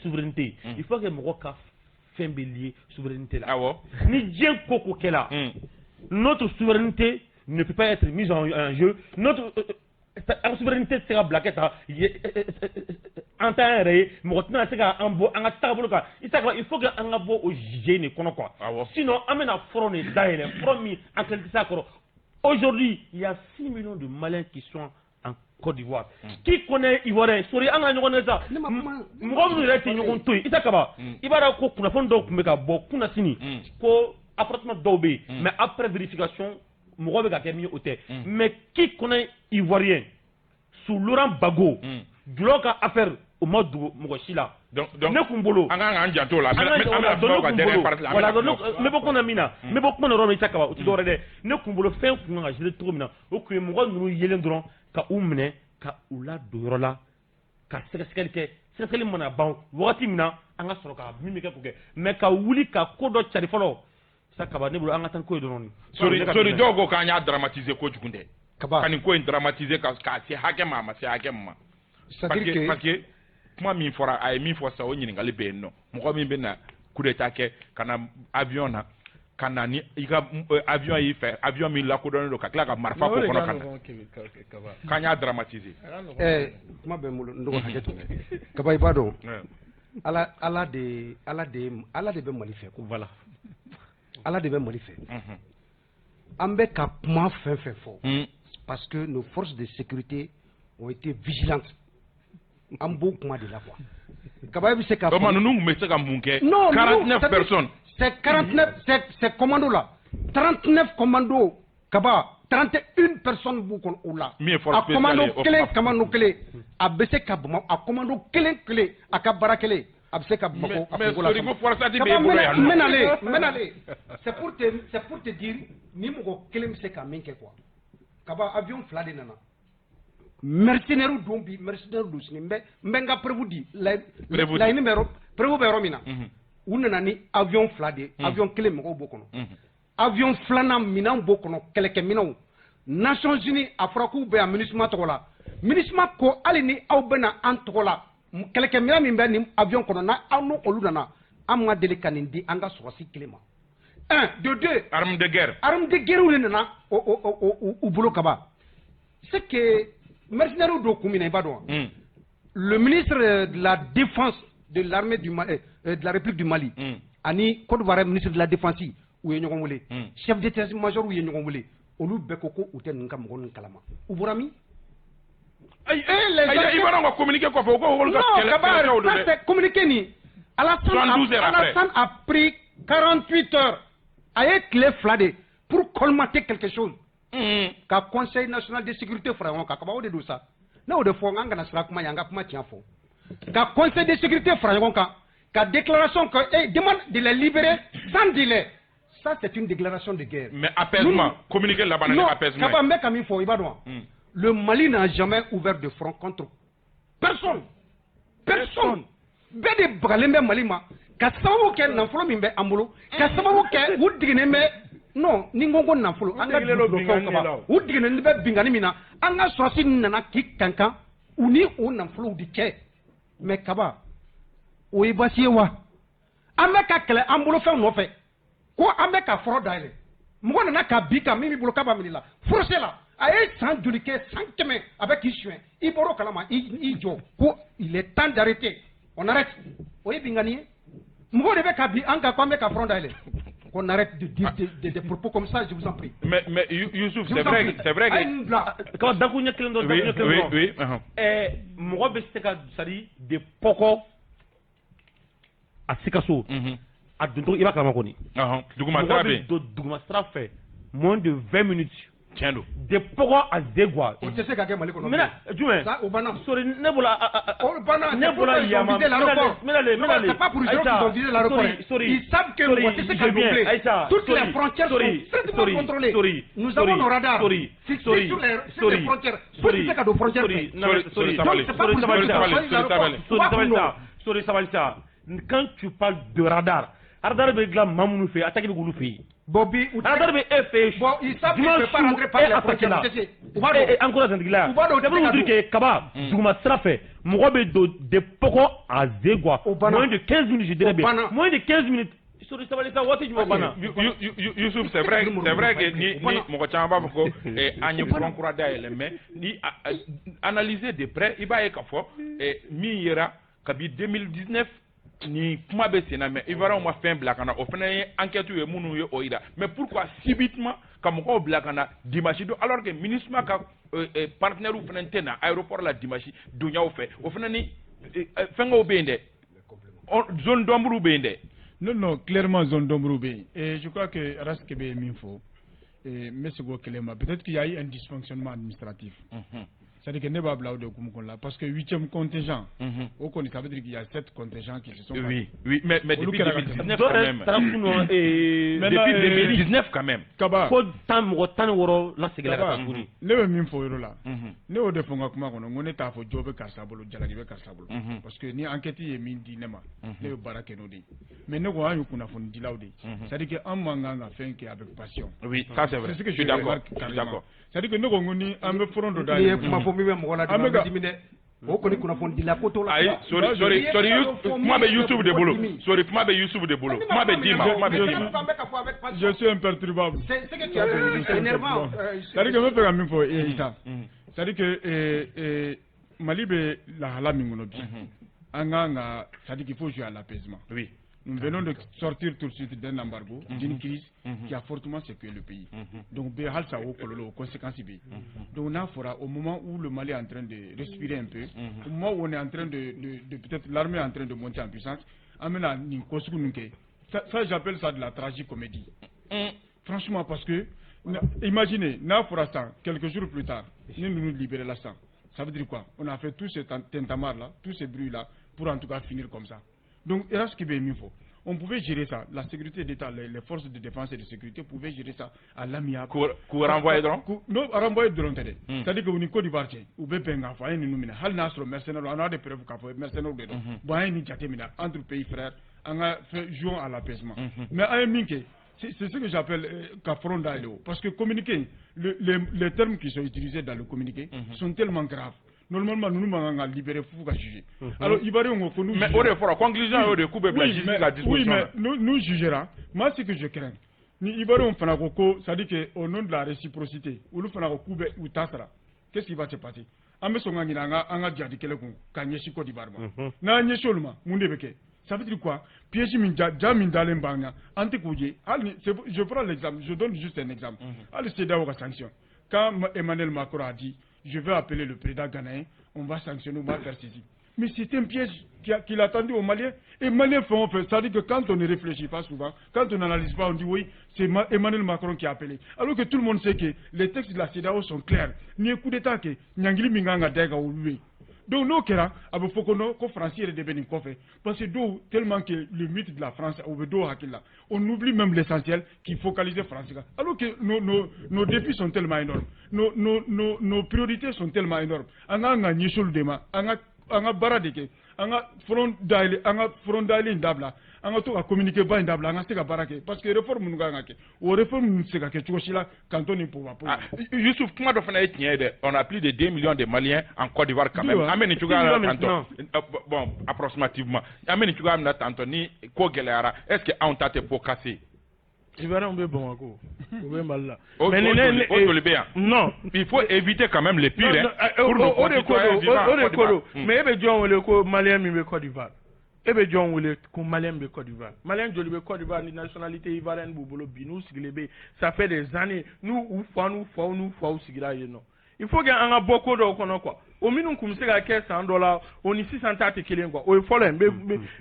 souveraineté, il faut que mɔgɔ ka fɛn bɛ lié souveraineté la. Awɔ. Ni diɲɛ ko ko kɛla, notre souveraineté ne peut pas être mise en jeu. Notre an souveraineté tɛ se ka bila kɛ tan, an t'an yɛrɛ ye, mɔgɔ tɛna se k'an bɔ an ka taabolo kan. Isa Kaba, il faut que an ka bɔ o jeu de kɔnɔ quoi. Sinon an bɛna front de dayɛlɛ, front min an kɛlen tɛ s'a kɔrɔ. Aujourd'hui, il y a 6 millions de Maliens qui sont en Côte d'Ivoire. Qui connaît Ivoirien? Sori, an ka ɲɔgɔn sa. Mɔgɔ minnu yɛrɛ tɛ ɲɔgɔn to yen. Isa Kaba, i b'a dɔn ko kunnafoni dɔw tun bɛ ka bɔ kunnasini ko appartement dɔw bɛ yen, mais après vérification, mɔgɔ bɛ ka kɛ min ye, o tɛ. Mais qui connaît Ivoirien sous Laurent Gbagbo, Dulɔ ka affaire, o ma dogo mɔgɔ si la. Ne kun bolo an kan k'an janto o la. An bɛna kuma o kan dernière partie la. Voilà, n bɛ bɔ kuma min na, n bɛ bɔ kuma na yɔrɔ min, Isa Kaba, o tɛ dɔwɛrɛ dɛ. Ne kun bolo fɛn kun kan ka gérer cogo min na, o kun ye mɔgɔ ninnu yelen dɔrɔn ka u minɛ ka u ladon yɔrɔ la ka sɛgɛsɛgɛli kɛ. Sɛgɛsɛgɛli mana ban wagati min na, an ka sɔrɔ ka min bɛ kɛ k'o kɛ. Mais ka wuli ka ko dɔ cari fɔlɔ, Isa Kaba, ne bolo an ka taa ni ko ye dɔrɔn. Sori, dɔw ko k'an y'a dramatiser kojugu dɛ. Kaba. Ka nin ko in dramatiser k'a se hakɛ ma, a ma se hakɛ min ma. Parce que kuma min fɔra, a ye min fɔ sisan, o ɲininkali bɛ yen nɔ. Mɔgɔ min bɛ na coup d'état kɛ ka na avion na, ka na ni i ka avion y'i fɛ, avion min lakodɔnnen don, ka tila ka marifa k'o kɔnɔ ka na, k'an y'a dramatiser. Kuma bɛ n bolo, n dɔgɔ hakɛ to. Kaba, i b'a dɔn Ala de bɛ Mali fɛ ko voilà. Ala de bɛ Mali fɛ. An bɛ ka kuma fɛn fɛn fɔ, parce que nos forces de sécurité ont été vigilantes. An b'o kuma de la quoi. Kaba bɛ se ka fɔ. Ninnu tun bɛ se ka mun kɛ? Non, 49 personnes. C'est 49, c'est commando là. 39 commandos Kaba, 31 personnes b'u kɔnɔ o la. Min ye force spéciale. A commando kelen, commando kelen, a bɛ se ka Bamakɔ, a commando kelen kelen, a ka baara kelen, a bɛ se ka Bamakɔ a kungo la. Mais ko force bɛ e bolo yan nɔ. N bɛ nalen, n bɛ nalen. C'est pour te dire ni mɔgɔ kelen bɛ se ka min kɛ quoi. Kaba, avion 2 de nana. Mercenaires don bi, mercenaires don sini. N bɛ n ka preuve di. Laɲini bɛ yɔrɔ, preuve bɛ yɔrɔ min na. U nana ni avion 2 de ye. Avion kelen mɔgɔw b'o kɔnɔ. Avion filanan minɛnw b'o kɔnɔ, kɛlɛkɛminɛnw. Nations Unies a fɔra k'u bɛ yan MINUSMA tɔgɔ la. MINUSMA ko hali ni aw bɛ na an tɔgɔ la, kɛlɛkɛminɛn min bɛ nin avion kɔnɔ, n'a aw n'olu nana, an ma deli ka nin di an ka sɔrɔsi kelen ma. 1, 2, 2. Arme de guerre. Arme de guerre de nana u bolo Kaba. C'est que mercenaires don kun min na, i b'a dɔn wa? Le ministre de la Défense de l'armée du Mali, de la République du Mali, ani Côte d'Ivoire ministre de la Défense, u ye ɲɔgɔn wele. Chef d'état-major u ye ɲɔgɔn wele. Olu bɛɛ ko ko u tɛ ninnu ka mɔgɔ ninnu kalama. U bɔra min? Ayi, i b'a dɔn ka communiqué kɔfɛ, u ko olu ka kɛlɛkɛlaw don dɛ. Non, Kaba, communiqué nin, Alassane a pris 48 heures. A ye tile 2 de pour colmater quelque chose. Ka Conseil national de sécurité fara ɲɔgɔn kan. Kaba, o de don sa. Ne y'o de fɔ, n kana siran kuma ɲɛ, an ka kuma tiɲɛ fɔ. Ka Conseil de sécurité fara ɲɔgɔn kan, ka déclaration que eh, demande de les libérer sans délai. Ça, c'est une déclaration de guerre. Mais apaisement, communiqué là-bas, non, apaisement. Kaba, n bɛ ka min fɔ, i b'a dɔn wa? Le Mali n'a jamais ouvert de front contre personne. Personne. Bɛɛ de bagalen bɛ Mali ma. Ka sababu kɛ nafolo min bɛ an bolo, ka sababu kɛ u diginnen bɛ. Non, ni n ko ko nafolo, an ka dugukolo Kaba, u diginnen bɛ binkanni min na, an ka sɔrɔsi nana k'i kankan u ni o nafolow de cɛ. Mais Kaba, o ye baasi ye wa? An bɛ ka kɛlɛ an bolofɛnw nɔfɛ. Ko an bɛ ka fɔrɔ dayɛlɛ. Mɔgɔ nana ka bi kan min b'i bolo k'a b'a minɛ la. Forcé la, a ye san joli kɛ, san 100 a bɛ k'i suɲɛ. I bɔr'o kalama, i jɔ ko il est temps d'arrêter. On arrête. O ye binkanni ye. Mɔgɔw de bɛ ka bi an kan ko an bɛ ka front dayɛlɛ. Qu'on arrête de dire des propos comme ça, je vous en prie. Mais Youssouf, c'est vrai, c'est vrai que. Kaba, dakun ɲɛ kelen dɔrɔn, dakun ɲɛ kelen dɔrɔn. Oui, mɔgɔ bɛ se ka, c'est-à-dire de Pɔkɔ a Sikaso. A don i b'a kalama kɔni. Duguma sira bɛ yen. Mɔgɔ bɛ don duguma sira fɛ moins de 20 minutes. Tiɲɛ don. De Pɔkɔ à Zegwa. O tɛ se ka kɛ Mali kɔnɔ. N bɛna jumɛn? Ça, o banna. Sori, ne bolo. O banna. Ne bolo Yama. N bɛna le. C'est pas pour les gens qui ont visé l'aéroport. Ils savent que mɔgɔ tɛ se ka don bilen. Toutes les frontières sont strictement contrôlées. Nous avons nos radars fixés sur les frontières. Foyi tɛ se ka don frontière fɛ. Sori, Donc c'est pas pour les gens. Sori, sabali sa. Quand tu parles de radar, radar bɛ dilan maa minnu fɛ yen, attaque bɛ k'olu fɛ yen. Bon, bi, radar bɛ e fɛ yen. Bon, ils savent qu'ils ne peuvent pas rentrer par les frontières. U b'a dɔn. Encore Zantigila. U b'a dɔn. C'est pour vous dire que Kaba, duguma sira fɛ, mɔgɔ bɛ don de Pɔkɔ à Zegwa. Moins de 15 minutes, je dirais bien. Moins de 15 minutes. Sori, sabali sa, waati jumɛn banna? Youssouf, c'est vrai que ni mɔgɔ caman b'a fɔ ko an ye front kura dayɛlɛ, mais ni analyser de près, i b'a ye k'a fɔ min yera kabi 2019 ni kuma bɛ sen na, mais Ivoiriens ma fɛn bila ka na, o fana ye enquête ye minnu ye o yira. Mais pourquoi subitement ka mɔgɔw bila ka na dimanche don, alors que MINUSMA ka partenaires fana tɛ na aéroport la dimanche donyaw fɛ, o fana ni fɛngɛw bɛ yen dɛ, zone d'ombre bɛ yen dɛ. Non, clairement zone d'ombre bɛ yen. Et je crois que Raske bɛ min fɔ, n bɛ segin o kelen ma. Peut-être qu'il y a eu un dysfonctionnement administratif. C'est-à-dire que ne b'a bila o de hukumu kɔnɔ la, parce que 8e contingent, o kɔni, ça veut dire qu'il y a 7 contingents qui se sont Oui, oui, mais depuis 2019 quand même. Depuis 2019 quand même. Kaba. Ko tan mɔgɔ 16 laseginna ka taa tuguni. Ne bɛ min fɔ o yɔrɔ la, ne y'o de fɔ n ka kuma kɔnɔ, n ko ne t'a fɔ jɔ bɛ karisa bolo, jalaki bɛ karisa bolo. Parce que ni enquête ye min di ne ma, ne bɛ baara kɛ n'o de ye. Mais ne ko an ye kunnafonidilaw de ye. C'est-à-dire que an man kan ka fɛn kɛ avec passion. Oui, ça c'est vrai. C'est ce que je suis d'accord. C'est-à-dire que ne ko n ko ni an bɛ front dɔ dayɛlɛ. N'i ye kuma fɔ min bɛ mɔgɔ la dimi, a bɛ dimi dɛ. O kɔni kunnafonidila ko t'o la. Ayi, sori, sori, sori, kuma bɛ Youssouf de bolo. Sori, kuma bɛ Youssouf de bolo. Kuma bɛ d'i ma, kuma bɛ d'i ma. Je suis imperturbable. C'est ce que tu as dit, c'est énervant. C'est-à-dire que n bɛ fɛ ka min fɔ Isa, c'est-à-dire que Mali bɛ lahala min kɔnɔ bi, an kan ka, c'est-à-dire qu'il faut jouer à l'apaisement. Oui. Nous venons de sortir tout de suite d'un embargo, d'une crise qui a fortement secoué le pays. Donc, halisa o kɔlɔlɔ o conséquences bɛ yen. Donc, n'a fɔra au moment où le Mali est en train de respirer un peu, au moment où on est en train de peut-être l'armée est en train de monter en puissance, an bɛna nin ko sugu ninnu kɛ. Ça, j'appelle ça de la tragicomédie. Franchement, parce que, imaginez, n'a fɔra sisan, quelques jours plus tard, ni ninnu libéré la sisan, ça veut dire quoi? On a fait tout ce tintamarre là, tous ces bruits là, pour en tout cas finir comme ça. Donc, ce qui bɛ min fɔ, on pouvait gérer ça. La sécurité d'État, les forces de défense et de sécurité pouvaient gérer ça à l'amiable. K'u renvoyer dɔrɔn? Non, renvoyer dɔrɔn tɛ dɛ. C'est-à-dire que u ni Côte d'Ivoire cɛ, u bɛ bɛn k'a fɔ an ye ninnu minɛ. Hali n'a sɔrɔ mercenaires, an a des preuves k'a fɔ mercenaires de don. Bon, an ye nin jate minɛ entre pays frères, an ka fɛn jouons à l'apaisement. Mais an ye min kɛ, c'est ce que j'appelle ka front dayɛlɛ o. Parce que communiqué, les termes qui sont utilisés dans le communiqué sont tellement graves. Normalement, nous nous man kan ka libérer f'u ka juger. Alors, Ivoiriens ko nous Mais o de fɔra, conclusion y'o de k'u bɛ bila justice la disposition. Oui, mais nous jugera. Moi, ce que je crains, ni Ivoiriens fana ko ko, c'est-à-dire que au nom de la réciprocité, olu fana ko k'u bɛ u ta sara. Qu'est-ce qui va se passer? An bɛ sɔn ka ɲinɛ an ka jadi kɛlɛ kun ka ɲɛsin Côte d'Ivoire ma. N'an ɲɛsin olu ma, mun de bɛ kɛ? Ça veut dire quoi? Piège min ja min dalen b'an kan, an tɛ k'o ye. Hali ni je prends l'exemple, je donne juste un exemple. Hali CEDEAO ka sanction. Quand Emmanuel Macron a dit, je vais appeler le président ghanéen, on va sanctionner, on va faire ceci. Mais c'est un piège qu'il a tendu aux Maliens. Et Maliens font, c'est-à-dire que quand on ne réfléchit pas souvent, quand on n'analyse pas, on dit oui, c'est Emmanuel Macron qui a appelé. Alors que tout le monde sait que les textes de la CEDEAO sont clairs. Ni coup d'État que ɲangili min kan ka da i kan, olu bɛ. Donc n'o kɛra, a bɛ fɔ ko non, ko Faransi yɛrɛ de bɛ nin kɔfɛ. Parce que dɔw, tellement que le mythe de la France, o bɛ dɔw hakili la. On oublie même l'essentiel qui focalise France kan. Alors que nos défis sont tellement énormes. Nos priorités sont tellement énormes. An kan ka ɲɛsin olu de ma. An ka baara de kɛ. An ka front dayɛlɛ, an ka front dayɛlɛ in dabila. An ka to ka communiqué ba in dabila, an ka se ka baara kɛ. Parce que réforme minnu kan ka kɛ, o réforme ninnu tɛ se ka kɛ cogo si la canton ni pouvoir. Ah, Youssouf, kuma dɔ fana ye tiɲɛ ye dɛ. On a plus de 2 millions de Maliens en Côte d'Ivoire quand même. An bɛ nin cogoya la tantôt. Bon, approximativement. An bɛ nin cogoya min na tantôt, ni ko gɛlɛyara, est-ce que anw ta tɛ pot cassé? Ivoiriens bɛ Bamako, u bɛ Mali la. O joli bɛ yan? Non. Il faut éviter quand même le pire, hein, pour nos concitoyens vivant en Côte d'Ivoire. Mais e bɛ jɔn wele ko Malien min bɛ Côte d'Ivoire? E bɛ jɔn wele ko Malien bɛ Côte d'Ivoire? Malien joli bɛ Côte d'Ivoire ni nationalité ivoirienne b'u bolo bi, n'u sigilen bɛ yen, ça fait des années, n'u u fa n'u faw n'u faw sigira yen nɔ. Il faut que an ka bɔ ko dɔw kɔnɔ quoi. O minnu tun bɛ se ka kɛ san dɔ la, o ni sisan ta tɛ kelen quoi. O ye fɔlɔ ye.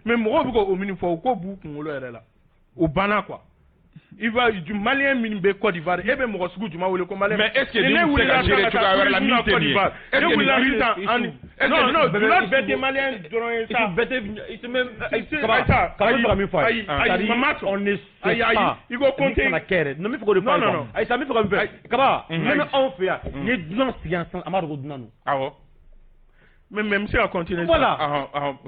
Mais mɔgɔw bɛ k'o minnu fɔ, o ko b'u kunkolo yɛrɛ la. O banna quoi. Il va du Malien min bɛ Côte d'Ivoire, e bɛ mɔgɔ sugu jumɛn wele ko Malien? Mais est-ce que nin bɛ se ka gérer cogoya wɛrɛ la min tɛ nin ye? Est-ce que nin non non, jula bɛɛ tɛ Malien dɔrɔn ye sa. Bɛɛ tɛ même Kaba, Kaba, bɛ fɛ ka min fɔ a ye. Ayi, mama sɔn. On ne sait ayi, pas. I ko Conte. Kana kɛ yɛrɛ. Non, n bɛ fɛ k'o de fɔ a ye quoi. Ayi sa, n bɛ fɛ ka min fɔ Kaba, ne bɛ anw fɛ yan, n'i ye dunan sigi yan sisan, an b'a dɔn ko dunan don. Awɔ. Mais n bɛ se ka continuer. Voilà.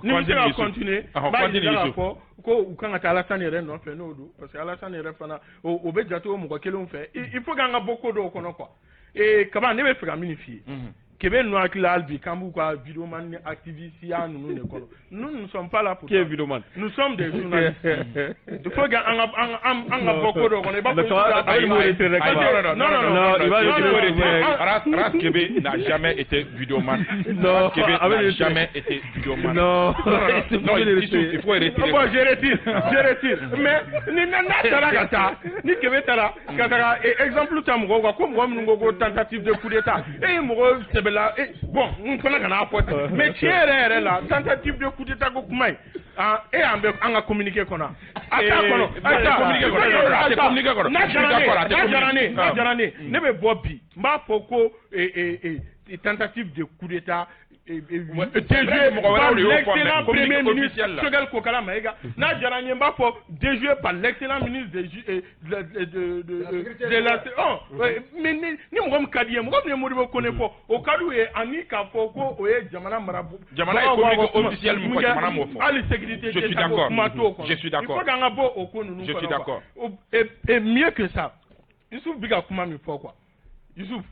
Ni n bɛ se ka continuer, n b'a yira k'a fɔ ko u kan ka taa Alassane yɛrɛ nɔfɛ n'o don, parce que Alassane yɛrɛ fana, o bɛ jate o mɔgɔ kelenw fɛ. Il faut k'an ka bɔ ko dɔw kɔnɔ quoi. Ee Kaba, ne bɛ fɛ ka min f'i ye. Kebe ninnu hakili la hali bi k'an b'u ka vidéoman ni activiste ya ninnu de kɔnɔ. Nous ne sommes pas là pour Qui est vidéoman? Nous sommes des journalistes. Il faut que an ka bɔ ko dɔw kɔnɔ. I b'a fɔ Non, non, non, il va retirer. Ras Kebe n'a jamais été vidéoman. Non, Kebe n'a jamais été vidéoman. Non, non, il faut retirer. Bon, je retire, je retire. Mais ni n'a taara ka taa, ni Kebe taara ka taga exemple ta mɔgɔw kan ko mɔgɔ minnu ko ko tentative de coup d'état, e ye mɔgɔ sɛbɛla, bon, n fana kana fɔ ten, mais tiɲɛ yɛrɛ yɛrɛ la, tentative de coup d'état ko kuma in, ah, e y'an bɛ an ka communiqué kɔnɔ, a t'a kɔnɔ, a t'a communiqué kɔnɔ, a tɛ communiqué kɔnɔ. N'a diyara ne, n'a diyara ne, ne bɛ bɔ bi, n b'a fɔ ko tentative de coup d'état déjoué par l'excellent premier ministre Choguel Kokalla Maïga. N'a diyara n ye, n b'a fɔ déjoué par l'excellent ministre de la oh, mais ni mɔgɔ min ka di ye, mɔgɔ min ye Modibo Kone fɔ, o ka d'u ye, ani k'a fɔ ko o ye jamana mara. Jamana ye communiqué officiel min fɔ, jamana m'o fɔ. Hali sécurité Je suis d'accord. Kuma t'o kɔnɔ. Je suis d'accord. Il faut k'an ka bɔ o ko ninnu kɔnɔ. Je suis d'accord. Et mieux que ça, Youssouf bɛ ka kuma min fɔ quoi, Youssouf,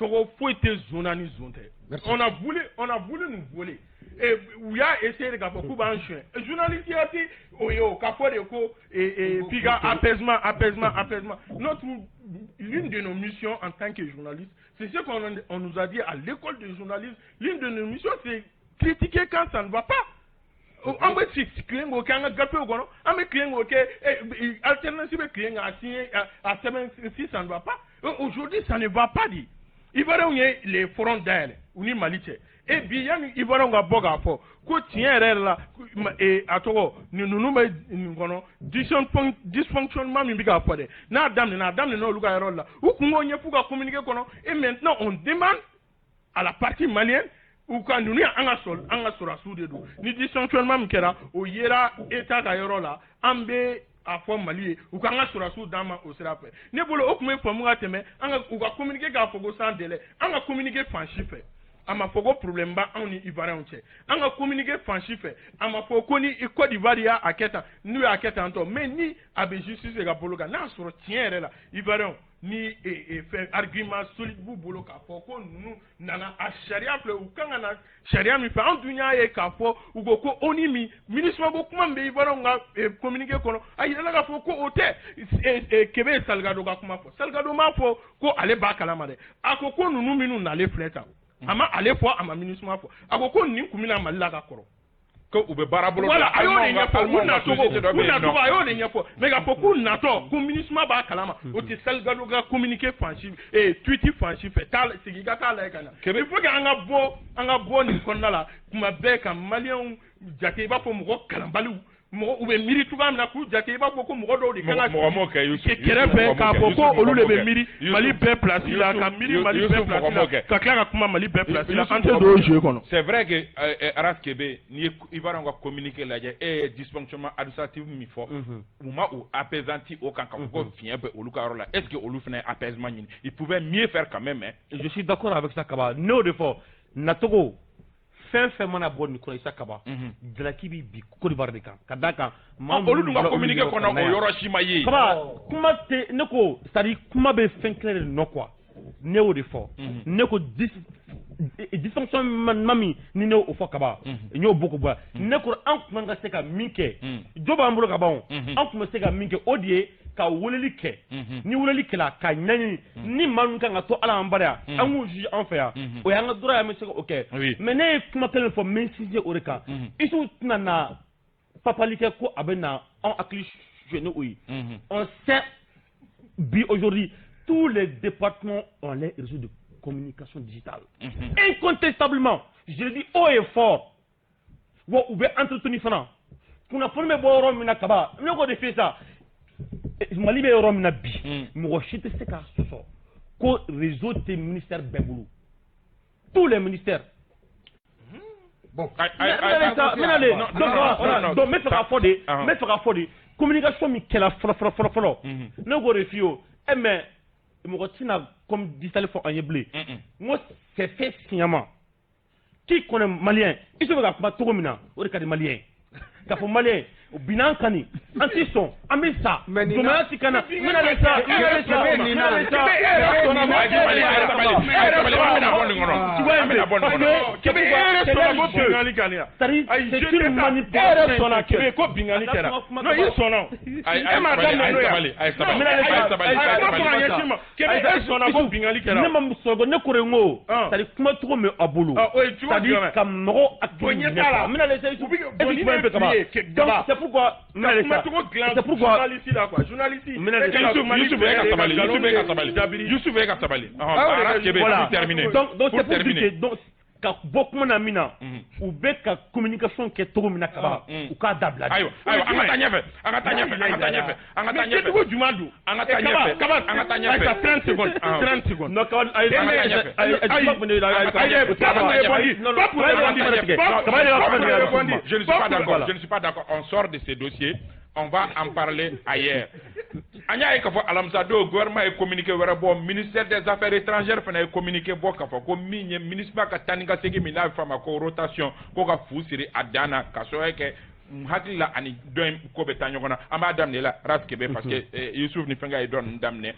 tɔgɔ foyi tɛ zon na ni zon tɛ. On a voulu nous voler. Et u y'a essayé de k'a fɔ k'u b'an suɲɛ. Journaliste ya tɛ o ye o k'a fɔ de ko f'i ka apaisement, apaisement, apaisement. Notre l'une de nos missions en tant que journaliste, c'est ce qu'on on nous a dit à l'école de journalisme, l'une de nos missions, c'est critiquer quand ça ne va pas. An bɛ tilen k'o kɛ an ka gafew kɔnɔ, an bɛ tilen k'o kɛ alternance bɛ tilen k'a signer a sɛbɛn si ça ne va pas. Aujourd'hui ça ne va pas de. Ivoiriens ye les fronts dayɛlɛ u ni Mali cɛ. Et bi yanni Ivoiriens ka bɔ k'a fɔ ko tiɲɛ yɛrɛ yɛrɛ la a tɔgɔ ninnu bɛ nin kɔnɔ dysfonctionnement min bɛ k'a fɔ dɛ, n'a daminɛna a daminɛna olu ka yɔrɔ la, u kun k'o ɲɛf'u ka communiqué kɔnɔ. Et maintenant on demande à la partie malienne u ka ninnu ye an ka sɔrɔdasiw de don, ni dysfonctionnement min kɛra o yera État ka yɔrɔ la, an bɛ a fɔ Mali ye u k'an ka sɔrɔdasiw d'an ma o sira fɛ. Ne bolo o tun bɛ faamu ka tɛmɛ an ka u ka communiqué k'a fɔ ko sans délai, an ka communiqué fan si fɛ a ma fɔ ko problème ba anw ni Ivoiriens cɛ, an ka communiqué fan si fɛ a ma fɔ ko ni Côte d'Ivoire y'a kɛ tan n'u y'a kɛ tan tɔ, mais ni a bɛ justice ka bolo kan, n'a sɔrɔ tiɲɛ yɛrɛ la Ivoiriens ni fɛn argument solide b'u bolo k'a fɔ ko ninnu nana a sariya filɛ, u kan ka na sariya min fɛ, an dun y'a ye k'a fɔ u ko ko ONU min MINUSMA ko kuma min bɛ Ivoiriens ka communiqué kɔnɔ, a yirala k'a fɔ ko o tɛ. Kebe ye Salgado ka kuma fɔ, Salgado m'a fɔ ko ale b'a kalama dɛ, a ko ko ninnu minnu nalen filɛ tan, a ma ale fɔ, a ma MINUSMA fɔ, a ko ko nin kun bɛna Mali la ka kɔrɔ. Ko u bɛ baara bolo. Voilà, a y'o de ɲɛfɔ, u nacogo a y'o de ɲɛfɔ, mais k'a fɔ k'u natɔ ko MINUSMA b'a kalama, o tɛ Salgado ka communiqué fan si tweet fan si fɛ. Taa sigi i ka taa lajɛ ka na. Il faut que an ka bɔ nin kɔnɔna la kuma bɛɛ ka Maliyɛnw jate i b'a fɔ mɔgɔ kalanbaliw, mɔgɔ u bɛ miiri cogoya min na k'u jate i b'a fɔ ko mɔgɔ dɔw de kan ka kɛrɛfɛ k'a fɔ ko olu de bɛ miiri Mali bɛɛ place la, ka miiri Mali bɛɛ place la, ka tila ka kuma Mali bɛɛ place la, an tɛ don o jeu kɔnɔ. C'est vrai que Aras Kebe, n'i ye Ivoiriens ka communiqué lajɛ, e ye dysfonctionnement administratif min fɔ, u ma u apaisanti o kan k'a fɔ ko fiɲɛ bɛ olu ka yɔrɔ la, est-ce que olu fana ye apaisement ɲini? Ils pouvaient mieux faire quand même. Je suis d'accord avec ça Kaba, ne y'o de fɔ nacogo fɛn fɛn mana bɔ nin kɔnɔ Isa Kaba, jalaki bɛ bi Côte d'Ivoire de kan, ka d'a kan maa olu dun ka communiqué kɔnɔ o yɔrɔ si ma ye. Kaba kuma tɛ ne ko, c'est à dire kuma bɛ fɛn kelen de nɔ quoi, ne y'o de fɔ, ne ko dysfonctionnement min ni ne y'o fɔ Kaba, n y'o bɔ k'o bɔ, ne ko an tun ka se ka min kɛ, jo b'an bolo ka ban o, an tun bɛ se ka min kɛ o de ye ka weleli kɛ, ni weleli kɛla ka ɲɛɲini ni maa min kan ka to Ala an bara yan, an k'u juge an fɛ yan, o y'an ka droit ye, an bɛ se k'o kɛ. Mais ne ye kuma kelen fɔ n bɛ sinsin o de kan, Isufu tɛna na papali kɛ ko a bɛ na anw hakili suɲɛ ni o ye. On sait bi aujourd'hui tous les départements ont les réseaux de communication digitale. Incontestablement, je le dis haut et fort, wa u bɛ entretenir fana, kunnafoni bɛ bɔ yɔrɔ min na Kaba, ne k'o de f'i ye sa. Mali bɛ yɔrɔ min na bi, mɔgɔ si tɛ se k'a sɔsɔ ko réseau tɛ ministère bɛɛ bolo, tous les ministères. Bon, donc n bɛ fɛ k'a fɔ de, n bɛ fɛ k'a fɔ de, communication min kɛla fɔlɔ fɔlɔ fɔlɔ fɔlɔ, ne k'o de f'i ye o, mais mɔgɔ tɛna comme digital fɔ an ye bilen, n ko c'est fait sciemment, qui connaît malien, i bɛ ka kuma cogo min na, o de ka di malien ye, k'a fɔ malien binan kan nin an ti sɔn, an bɛ sa, jɔnmaya ti ka na, n bɛna le sa, n bɛna le sa, n bɛna le sa, e yɛrɛ sɔnna ko binkanni kɛra yan, c'est une manipulation, e yɛrɛ sɔnna Kebe ko binkanni kɛra, non i sɔnna, e m'a daminɛ n'o ye, Kebe e sɔnna ko binkanni kɛra, ne ma sɔn, ne ko de n ko, c'est à dire kuma cogo min a bolo, c'est à dire ka mɔgɔw hakili minɛ, n bɛna le sa, e bɛ kuma in fɛ Kaba, donc c'est pourquoi c'est pourquoi journaliste là quoi, journaliste Youssouf ka sabali, voilà, terminé. Donc c'est pour dire que donc ka bɔ kuma na min na, u bɛ ka communication kɛ cogo min na Kaba, u k'a dabila. Ayiwa ayiwa, an ka taa ɲɛfɛ, an ka taa ɲɛfɛ, an ka taa ɲɛfɛ, an ka taa ɲɛfɛ. Kɛcogo jumɛn don? An ka taa ɲɛfɛ, Kaba, an ka taa ɲɛfɛ. 30 secondes, 30 secondes. Non Kaba, ayi, an ka taa ɲɛfɛ. Ayi, je ne suis pas d'accord, je ne suis pas d'accord. On sort de ces dossiers, on va en parler ailleurs. An y'a ye k'a fɔ alamisa don gouvernement ye communiqué wɛrɛ bɔ, ministère des affaires étrangères fana ye communiqué bɔ k'a fɔ ko min ye MINUSMA ka taa ni ka segin min n'a bɛ f'a ma ko rotation, ko ka fu siri a dan na ka sababu kɛ n hakili la ani dɔ in ko bɛ taa ɲɔgɔn na. An b'a daminɛ la Ras Kebe parce que Youssouf ni fɛnkɛ ye dɔ ninnu daminɛ.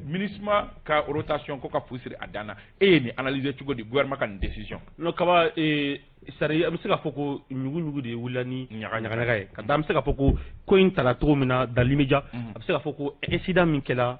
MINUSMA ka rotation ko ka fu siri a dan na, e ye nin analyser cogo di gouvernement ka nin décision? Non Kaba, c'est-à-dire an bɛ se k'a fɔ ko ɲugu-ɲugu de wulila ni ɲaga-ɲaga ye, ka da an bɛ se k'a fɔ ko ko in tara cogo min na dans l'immédiat, a bɛ se k'a fɔ ko incident min kɛla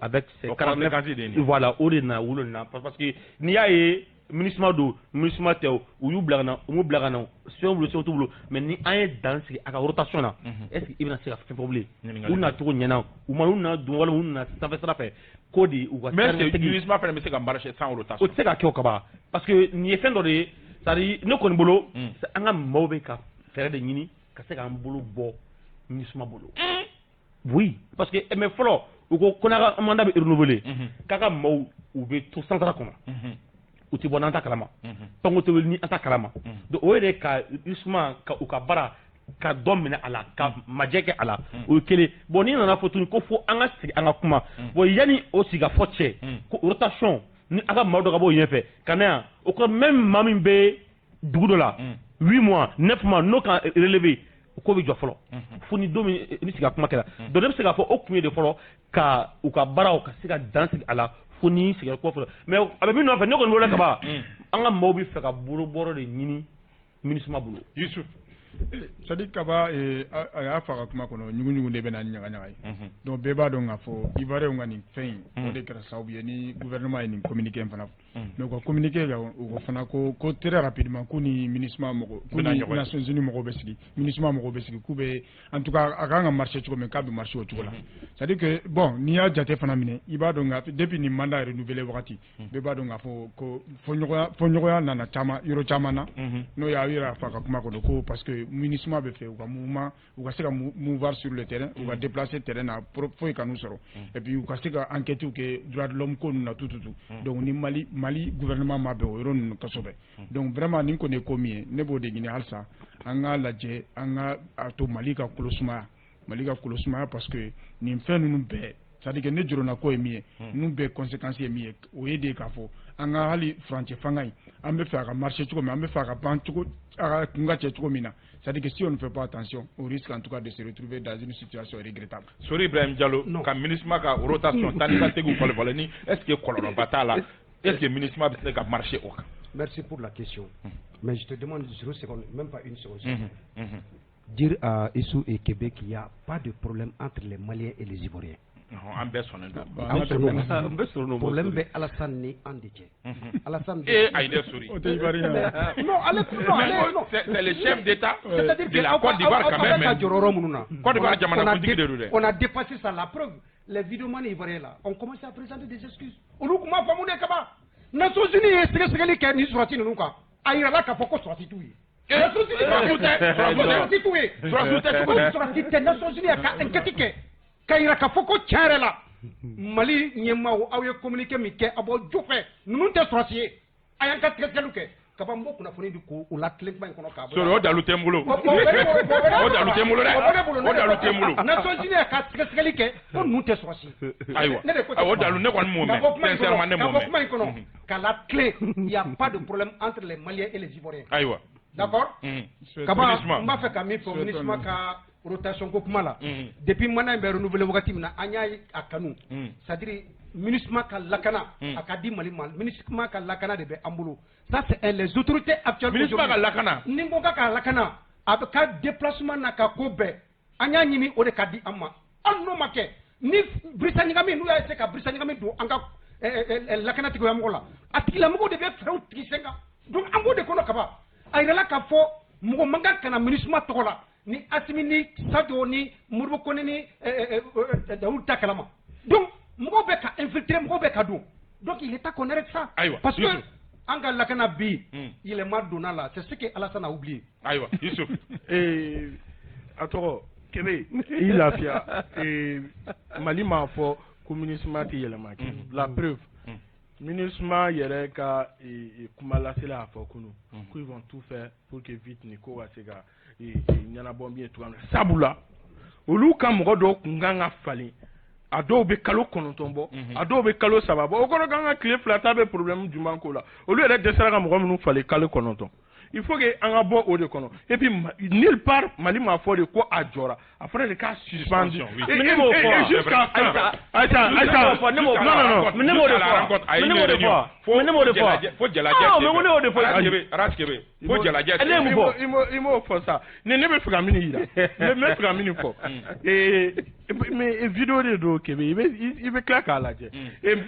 avec ces 49, voilà, o de nana wolo nin na, parce que n'i y'a ye MINUSMA don, MINUSMA tɛ o, u y'u bila ka na, u m'u bila ka na, sɛbɛn bolo, sɛbɛn t'u bolo, mais ni an ye dan sigi a ka rotation na, est ce que i bɛna se ka fɛn fɔ bilen? U na cogo ɲɛna, u ma, u nana dun walima u nana sanfɛ sira fɛ ko de u ka. Mais est ce que MINUSMA fana bɛ se ka marcher sans rotation? O tɛ se ka kɛ o kaba, parce que nin ye fɛn dɔ de ye, c'est à dire ne kɔni bolo, an ka maaw bɛ ka fɛɛrɛ de ɲini ka se k'an bolo bɔ MINUSMA bolo. Oui, parce que mais fɔlɔ u ko n'a ka mandat bɛ renouveler, k'a ka maaw u bɛ to centre kɔnɔ, u tɛ bɔ n'an ta kalama, panko tɛ wuli ni an ta kalama. Donc o yɛrɛ ka MINUSMA ka u ka baara ka dɔ minɛ a la, ka majɛ kɛ a la, o ye kelen. Bon, n'i nana fɔ tuguni ko fo an ka sigi an ka kuma, bon, yanni o sigi ka fɔ cɛ ko rotation ni a ka maa dɔ ka bɔ o ɲɛfɛ ka na yan, o kɔrɔ même maa min bɛ dugu dɔ la 8 mois, 9 mois, n'o ka relever, o ko bɛ jɔ fɔlɔ fo ni don min ni sigi ka kuma kɛra. Donc ne bɛ se k'a fɔ o kun ye de fɔlɔ ka u ka baaraw ka se ka dan sigi a la fo ni sigi ka kuma fɔlɔ. Mais a bɛ min nɔfɛ, ne kɔni bolo kaba, an ka maaw bɛ fɛ ka bolobɔrɔ de ɲini MINUSMA bolo. Yusuf. C'est-à-dire kaba, a y'a fɔ a ka kuma kɔnɔ, ɲugu-ɲugu de bɛ na ni ɲaga-ɲaga ye. Donc bɛɛ b'a dɔn k'a fɔ Ivoirien ka nin fɛn in, o de kɛra sababu ye ni gouvernement ye nin communiqué in fana. Mais u ka communiqué kan, u ko fana ko très rapidement k'u ni MINUSMA mɔgɔw, k'u ni Nations Unies mɔgɔw bɛ sigi, MINUSMA mɔgɔw bɛ sigi, k'u bɛ, en tout cas a kan ka marcher cogo min, k'a bɛ marcher o cogo la. C'est-à-dire que bon, n'i y'a jate fana minɛ, i b'a dɔn k'a depuis nin mandat renouvelé wagati, bɛɛ b'a dɔn k'a fɔ ko fɔɲɔgɔnya nana caman yɔrɔ caman na, n'o y'a yira fɔ a ka kuma kɔnɔ ko parce que MINUSMA bɛ fɛ u ka mouvement, u ka se ka mouvoir sur le terrain, u ka déplacer terrain na foyi ka n'u sɔrɔ, et puis u ka se ka enquête kɛ droit de l'homme ko ninnu na tout tout tout. Donc ni Mali gouvernement ma bɛn o yɔrɔ ninnu kosɛbɛ. Donc vraiment nin kɔni ye ko min ye, ne b'o de ɲini halisa, an k'a lajɛ, an ka a to Mali ka kolo sumaya, Mali ka kolo sumaya, parce que nin fɛn ninnu bɛɛ, c'est à dire que ne jɔrɔna ko ye min ye, ninnu bɛɛ conséquence ye min ye, o ye de k'a fɔ an ka hali furancɛ fanga in, an bɛ fɛ a ka marcher cogo min, an bɛ fɛ a ka ban cogo, a ka kun ka cɛ cogo min na. C'est-à-dire que si on ne fait pas attention, on risque en tout cas de se retrouver dans une situation regrettable. Sori Ibrahim Diallo, ka MINUSMA ka rotation taa ni ka seginw falen falen ni, est-ce que kɔlɔlɔba t'a la? Est-ce que MINUSMA bɛ se ka marcher o kan? Merci pour la question. Mais je te demande 0 seconde, même pas une seconde. Dire à Issou et Québec qu'il n'y a pas de problème entre les Maliens et les Ivoiriens. An bɛɛ sɔnnen don. An sɔnnen. Problème bɛ Alassane ni an de cɛ. Alassane. Eh, ayi dɛ, Sori. O tɛ Ivoirien. Non, ale, non, ale, non. C'est le chef d'État de la Côte d'Ivoire quand même. Ka jɔrɔ yɔrɔ minnu na. Côte d'Ivoire jamanakuntigi de don dɛ. On a dépassé ça, la preuve. Les vidéomans ivoiriens là ont commencé à présenter des excuses. Olu kun m'a faamu de kaba. Nations Unies ye sɛgɛsɛgɛli kɛ nin sɔrɔsi ninnu kan. A yirala k'a fɔ ko sɔrɔsi t'u ye. Nations Unies sɔrɔsi t'u ye. Sɔrɔsiw tɛ cogo di? Sɔrɔsi tɛ. Nations Unies ka enquête kɛ ka yira k'a fɔ ko tiɲɛ yɛrɛ la, Mali ɲɛmaaw, aw ye communiqué min kɛ, a b'aw jo fɛ, ninnu tɛ sɔrɔsi ye, a y'an ka sɛgɛsɛgɛliw kɛ kaba. N b'o kunnafoni di k'o la tilen kuma in kɔnɔ k'a bɔ. Sori, o dalu tɛ n bolo. O dalu tɛ n bolo dɛ. O dalu tɛ n bolo. Nations Unies ka sɛgɛsɛgɛli kɛ ko ninnu tɛ sɔrɔsi ye. Ayiwa, o dalu ne kɔni m'o mɛn. Sincèrement, ne m'o mɛn. Ka bɔ kuma in kɔnɔ k'a la tilen, il y a pas de problème entre les Maliens et les Ivoiriens. Ayiwa. D'accord. Kaba, n b'a fɛ ka min fɔ MINUSMA ka rotation ko kuma la, depuis mandat in bɛ renouveler wagati min na, an y'a a kanu, c'est à dire MINUSMA ka lakana a ka di Mali ma, MINUSMA ka lakana de bɛ an bolo. Ça, c'est les autorités actuelles. MINUSMA ka lakana. Ni n ko k'a ka lakana, a bɛ ka déplacement n'a ka ko bɛɛ, an y'a ɲini o de ka di an ma. Hali n'o ma kɛ ni birisa ɲagami, n'u y'a essayer ka birisa ɲagami don an ka lakana tigilamɔgɔ la, a tigilamɔgɔw de bɛ fɛɛrɛw tigɛ sen kan. Donc an b'o de kɔnɔ kaban. A yirala k'a fɔ mɔgɔ man kan ka na MINUSMA tɔgɔ la ni Assimi ni Sadio ni Modibo Kone ni Daoud ta kalama. Donc mɔgɔw bɛ ka infiltrer, mɔgɔw bɛ ka don. Donc il est temps qu'on arrête ça. Ayiwa. Parce que an ka lakana bi, yɛlɛma donna la, c'est ce que Alassane a oublié. Ayiwa, Youssouf. A tɔgɔ Kebe, i lafiya. Mali m'a fɔ ko MINUSMA tɛ yɛlɛma kɛ. La preuve, MINUSMA yɛrɛ ka kuma lasela a fɔ kunun qu'ils vont tout faire pour que vite nin ko ka se ka ɲɛnabɔ min ye cogoya min na, sabula olu ka mɔgɔ dɔw kun kan ka falen, a dɔw bɛ kalo 9 bɔ, a dɔw bɛ kalo 3 bɔ. O kɔrɔ k'an ka tile 2 ta bɛ problème jumɛn ko la? Olu yɛrɛ dɛsɛra ka mɔgɔ minnu falen kalo 9. Il faut que an ka bɔ o de kɔnɔ. Et puis nulle part Mali m'a fɔ de ko a jɔra, a fɔra de k'a suspendu. Ne m'o fɔ. Jusqu'à quand? Aïssa, Aïssa, ne m'o fɔ. Ne m'o de fɔ. Ne m'o de fɔ. Ne m'o de fɔ. Fo jalajɛ. Ah, mais ne y'o de fɔ. Raskebe, fo jalajɛ. Ne ye mun fɔ? I m'o fɔ sa. Ne bɛ fɛ ka min yira, ne bɛ fɛ ka min fɔ. Mais vidéo de don Kebe, i bɛ tila k'a lajɛ.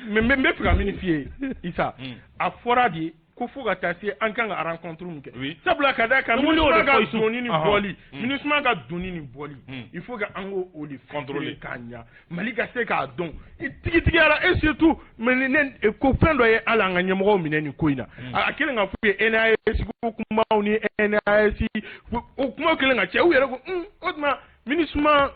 Mais n bɛ fɛ ka min f'i ye Isa, a fɔra de. Ko fo ka taa se an kan ka rencontre min kɛ, sabula ka d'a kan MINUSMA ka donni ni bɔli, MINUSMA ka donni ni bɔli, il faut que an k'o de contrôler k'a ɲa, Mali ka se k'a dɔn tigitigiya la. Et surtout, mais ne ko fɛn dɔ ye, hali an ka ɲɛmɔgɔw minɛ nin ko in na, a kɛlen ka f'u ye NAS ko kumaw ni NAS o kumaw kɛlen ka cɛ, u yɛrɛ ko o tuma MINUSMA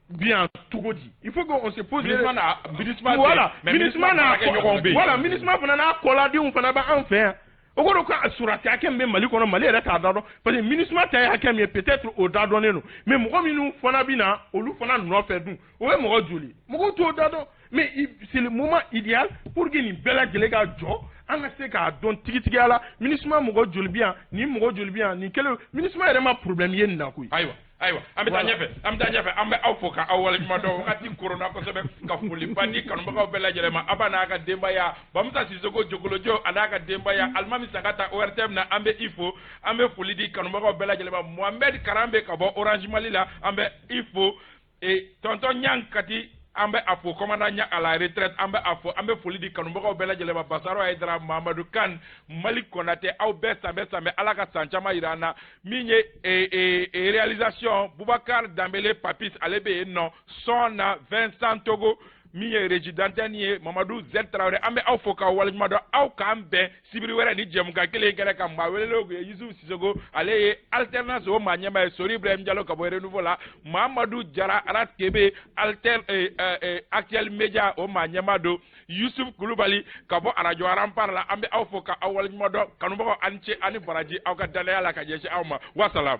bien cogo di? Il faut qu'on se pose. MINUSMA n'a MINUSMA. Voilà, MINUSMA n'a ɲɔgɔn bɛ yen. Voilà, MINUSMA fana n'a kɔladenw fana bɛ an fɛ yan. O kɔrɔ ko surati hakɛ min bɛ Mali kɔnɔ, Mali yɛrɛ t'a da dɔn, parce que MINUSMA ta ye hakɛ min ye, peut-être o da dɔnnen don, mais mɔgɔ minnu fana bɛ na olu fana nɔfɛ dun, o ye mɔgɔ joli? Mɔgɔw t'o da dɔn. Mais c'est le moment idéal pour que nin bɛɛ lajɛlen ka jɔ, an ka se k'a dɔn tigitigiya la, MINUSMA mɔgɔ joli bɛ yan, nin mɔgɔ joli bɛ yan, nin kɛlen MINUSMA yɛrɛ ma problème ye nin na koyi. Ayiwa, ayiwa, an bɛ taa ɲɛfɛ, an bɛ taa ɲɛfɛ. An bɛ aw fo ka aw waleɲuman dɔn. Wagati koronna kosɛbɛ, ka foliba di kanubagaw bɛɛ lajɛlen ma. Aba n'a ka denbaya, Bamusa Sisoko Jogolojo a n'a ka denbaya, Alimami Sangata ORTM na, an bɛ i fo. An bɛ foli di kanubagaw bɛɛ lajɛlen ma. Mohamed Karambe ka bɔ Orange Mali la, an bɛ i fo. Tonton Ɲang Kati, an bɛ a fo, commandant Ɲang à la retraite, an bɛ a fo. An bɛ foli di kanubagaw bɛɛ lajɛlen ma. Basaro Hayidara, Mamadu Kan, Mali Konatɛ, aw bɛɛ sanbɛ sanbɛ, Ala ka san caman yira an na. Min ye réalisation, Boubacar Danbele Papis, ale bɛ yen nɔ sɔn na. Vincent Togo, min ye régie d'antenne ye, Mamadu Z Traoré, an bɛ aw fo k'aw waleɲuman dɔn. Aw k'an bɛn sibiri wɛrɛ ni jɛmukan kelen kɛnɛ kan. Maa welelenw kun ye Yusuf Sisoko, ale ye alternance o maa ɲɛmaa ye, Sori Ibrahim Jalo ka bɔ Renouveau la, Mamadu Jara Arat Kebe alter Actuel Media o maa ɲɛmaa don, Yusuf Kulubali ka bɔ arajo Rempart la. An bɛ aw fo ka aw waleɲuman dɔn. Kanubagaw, aw ni ce, aw ni baraji, aw ka danaya la ka ɲɛsin aw ma. Wasalam.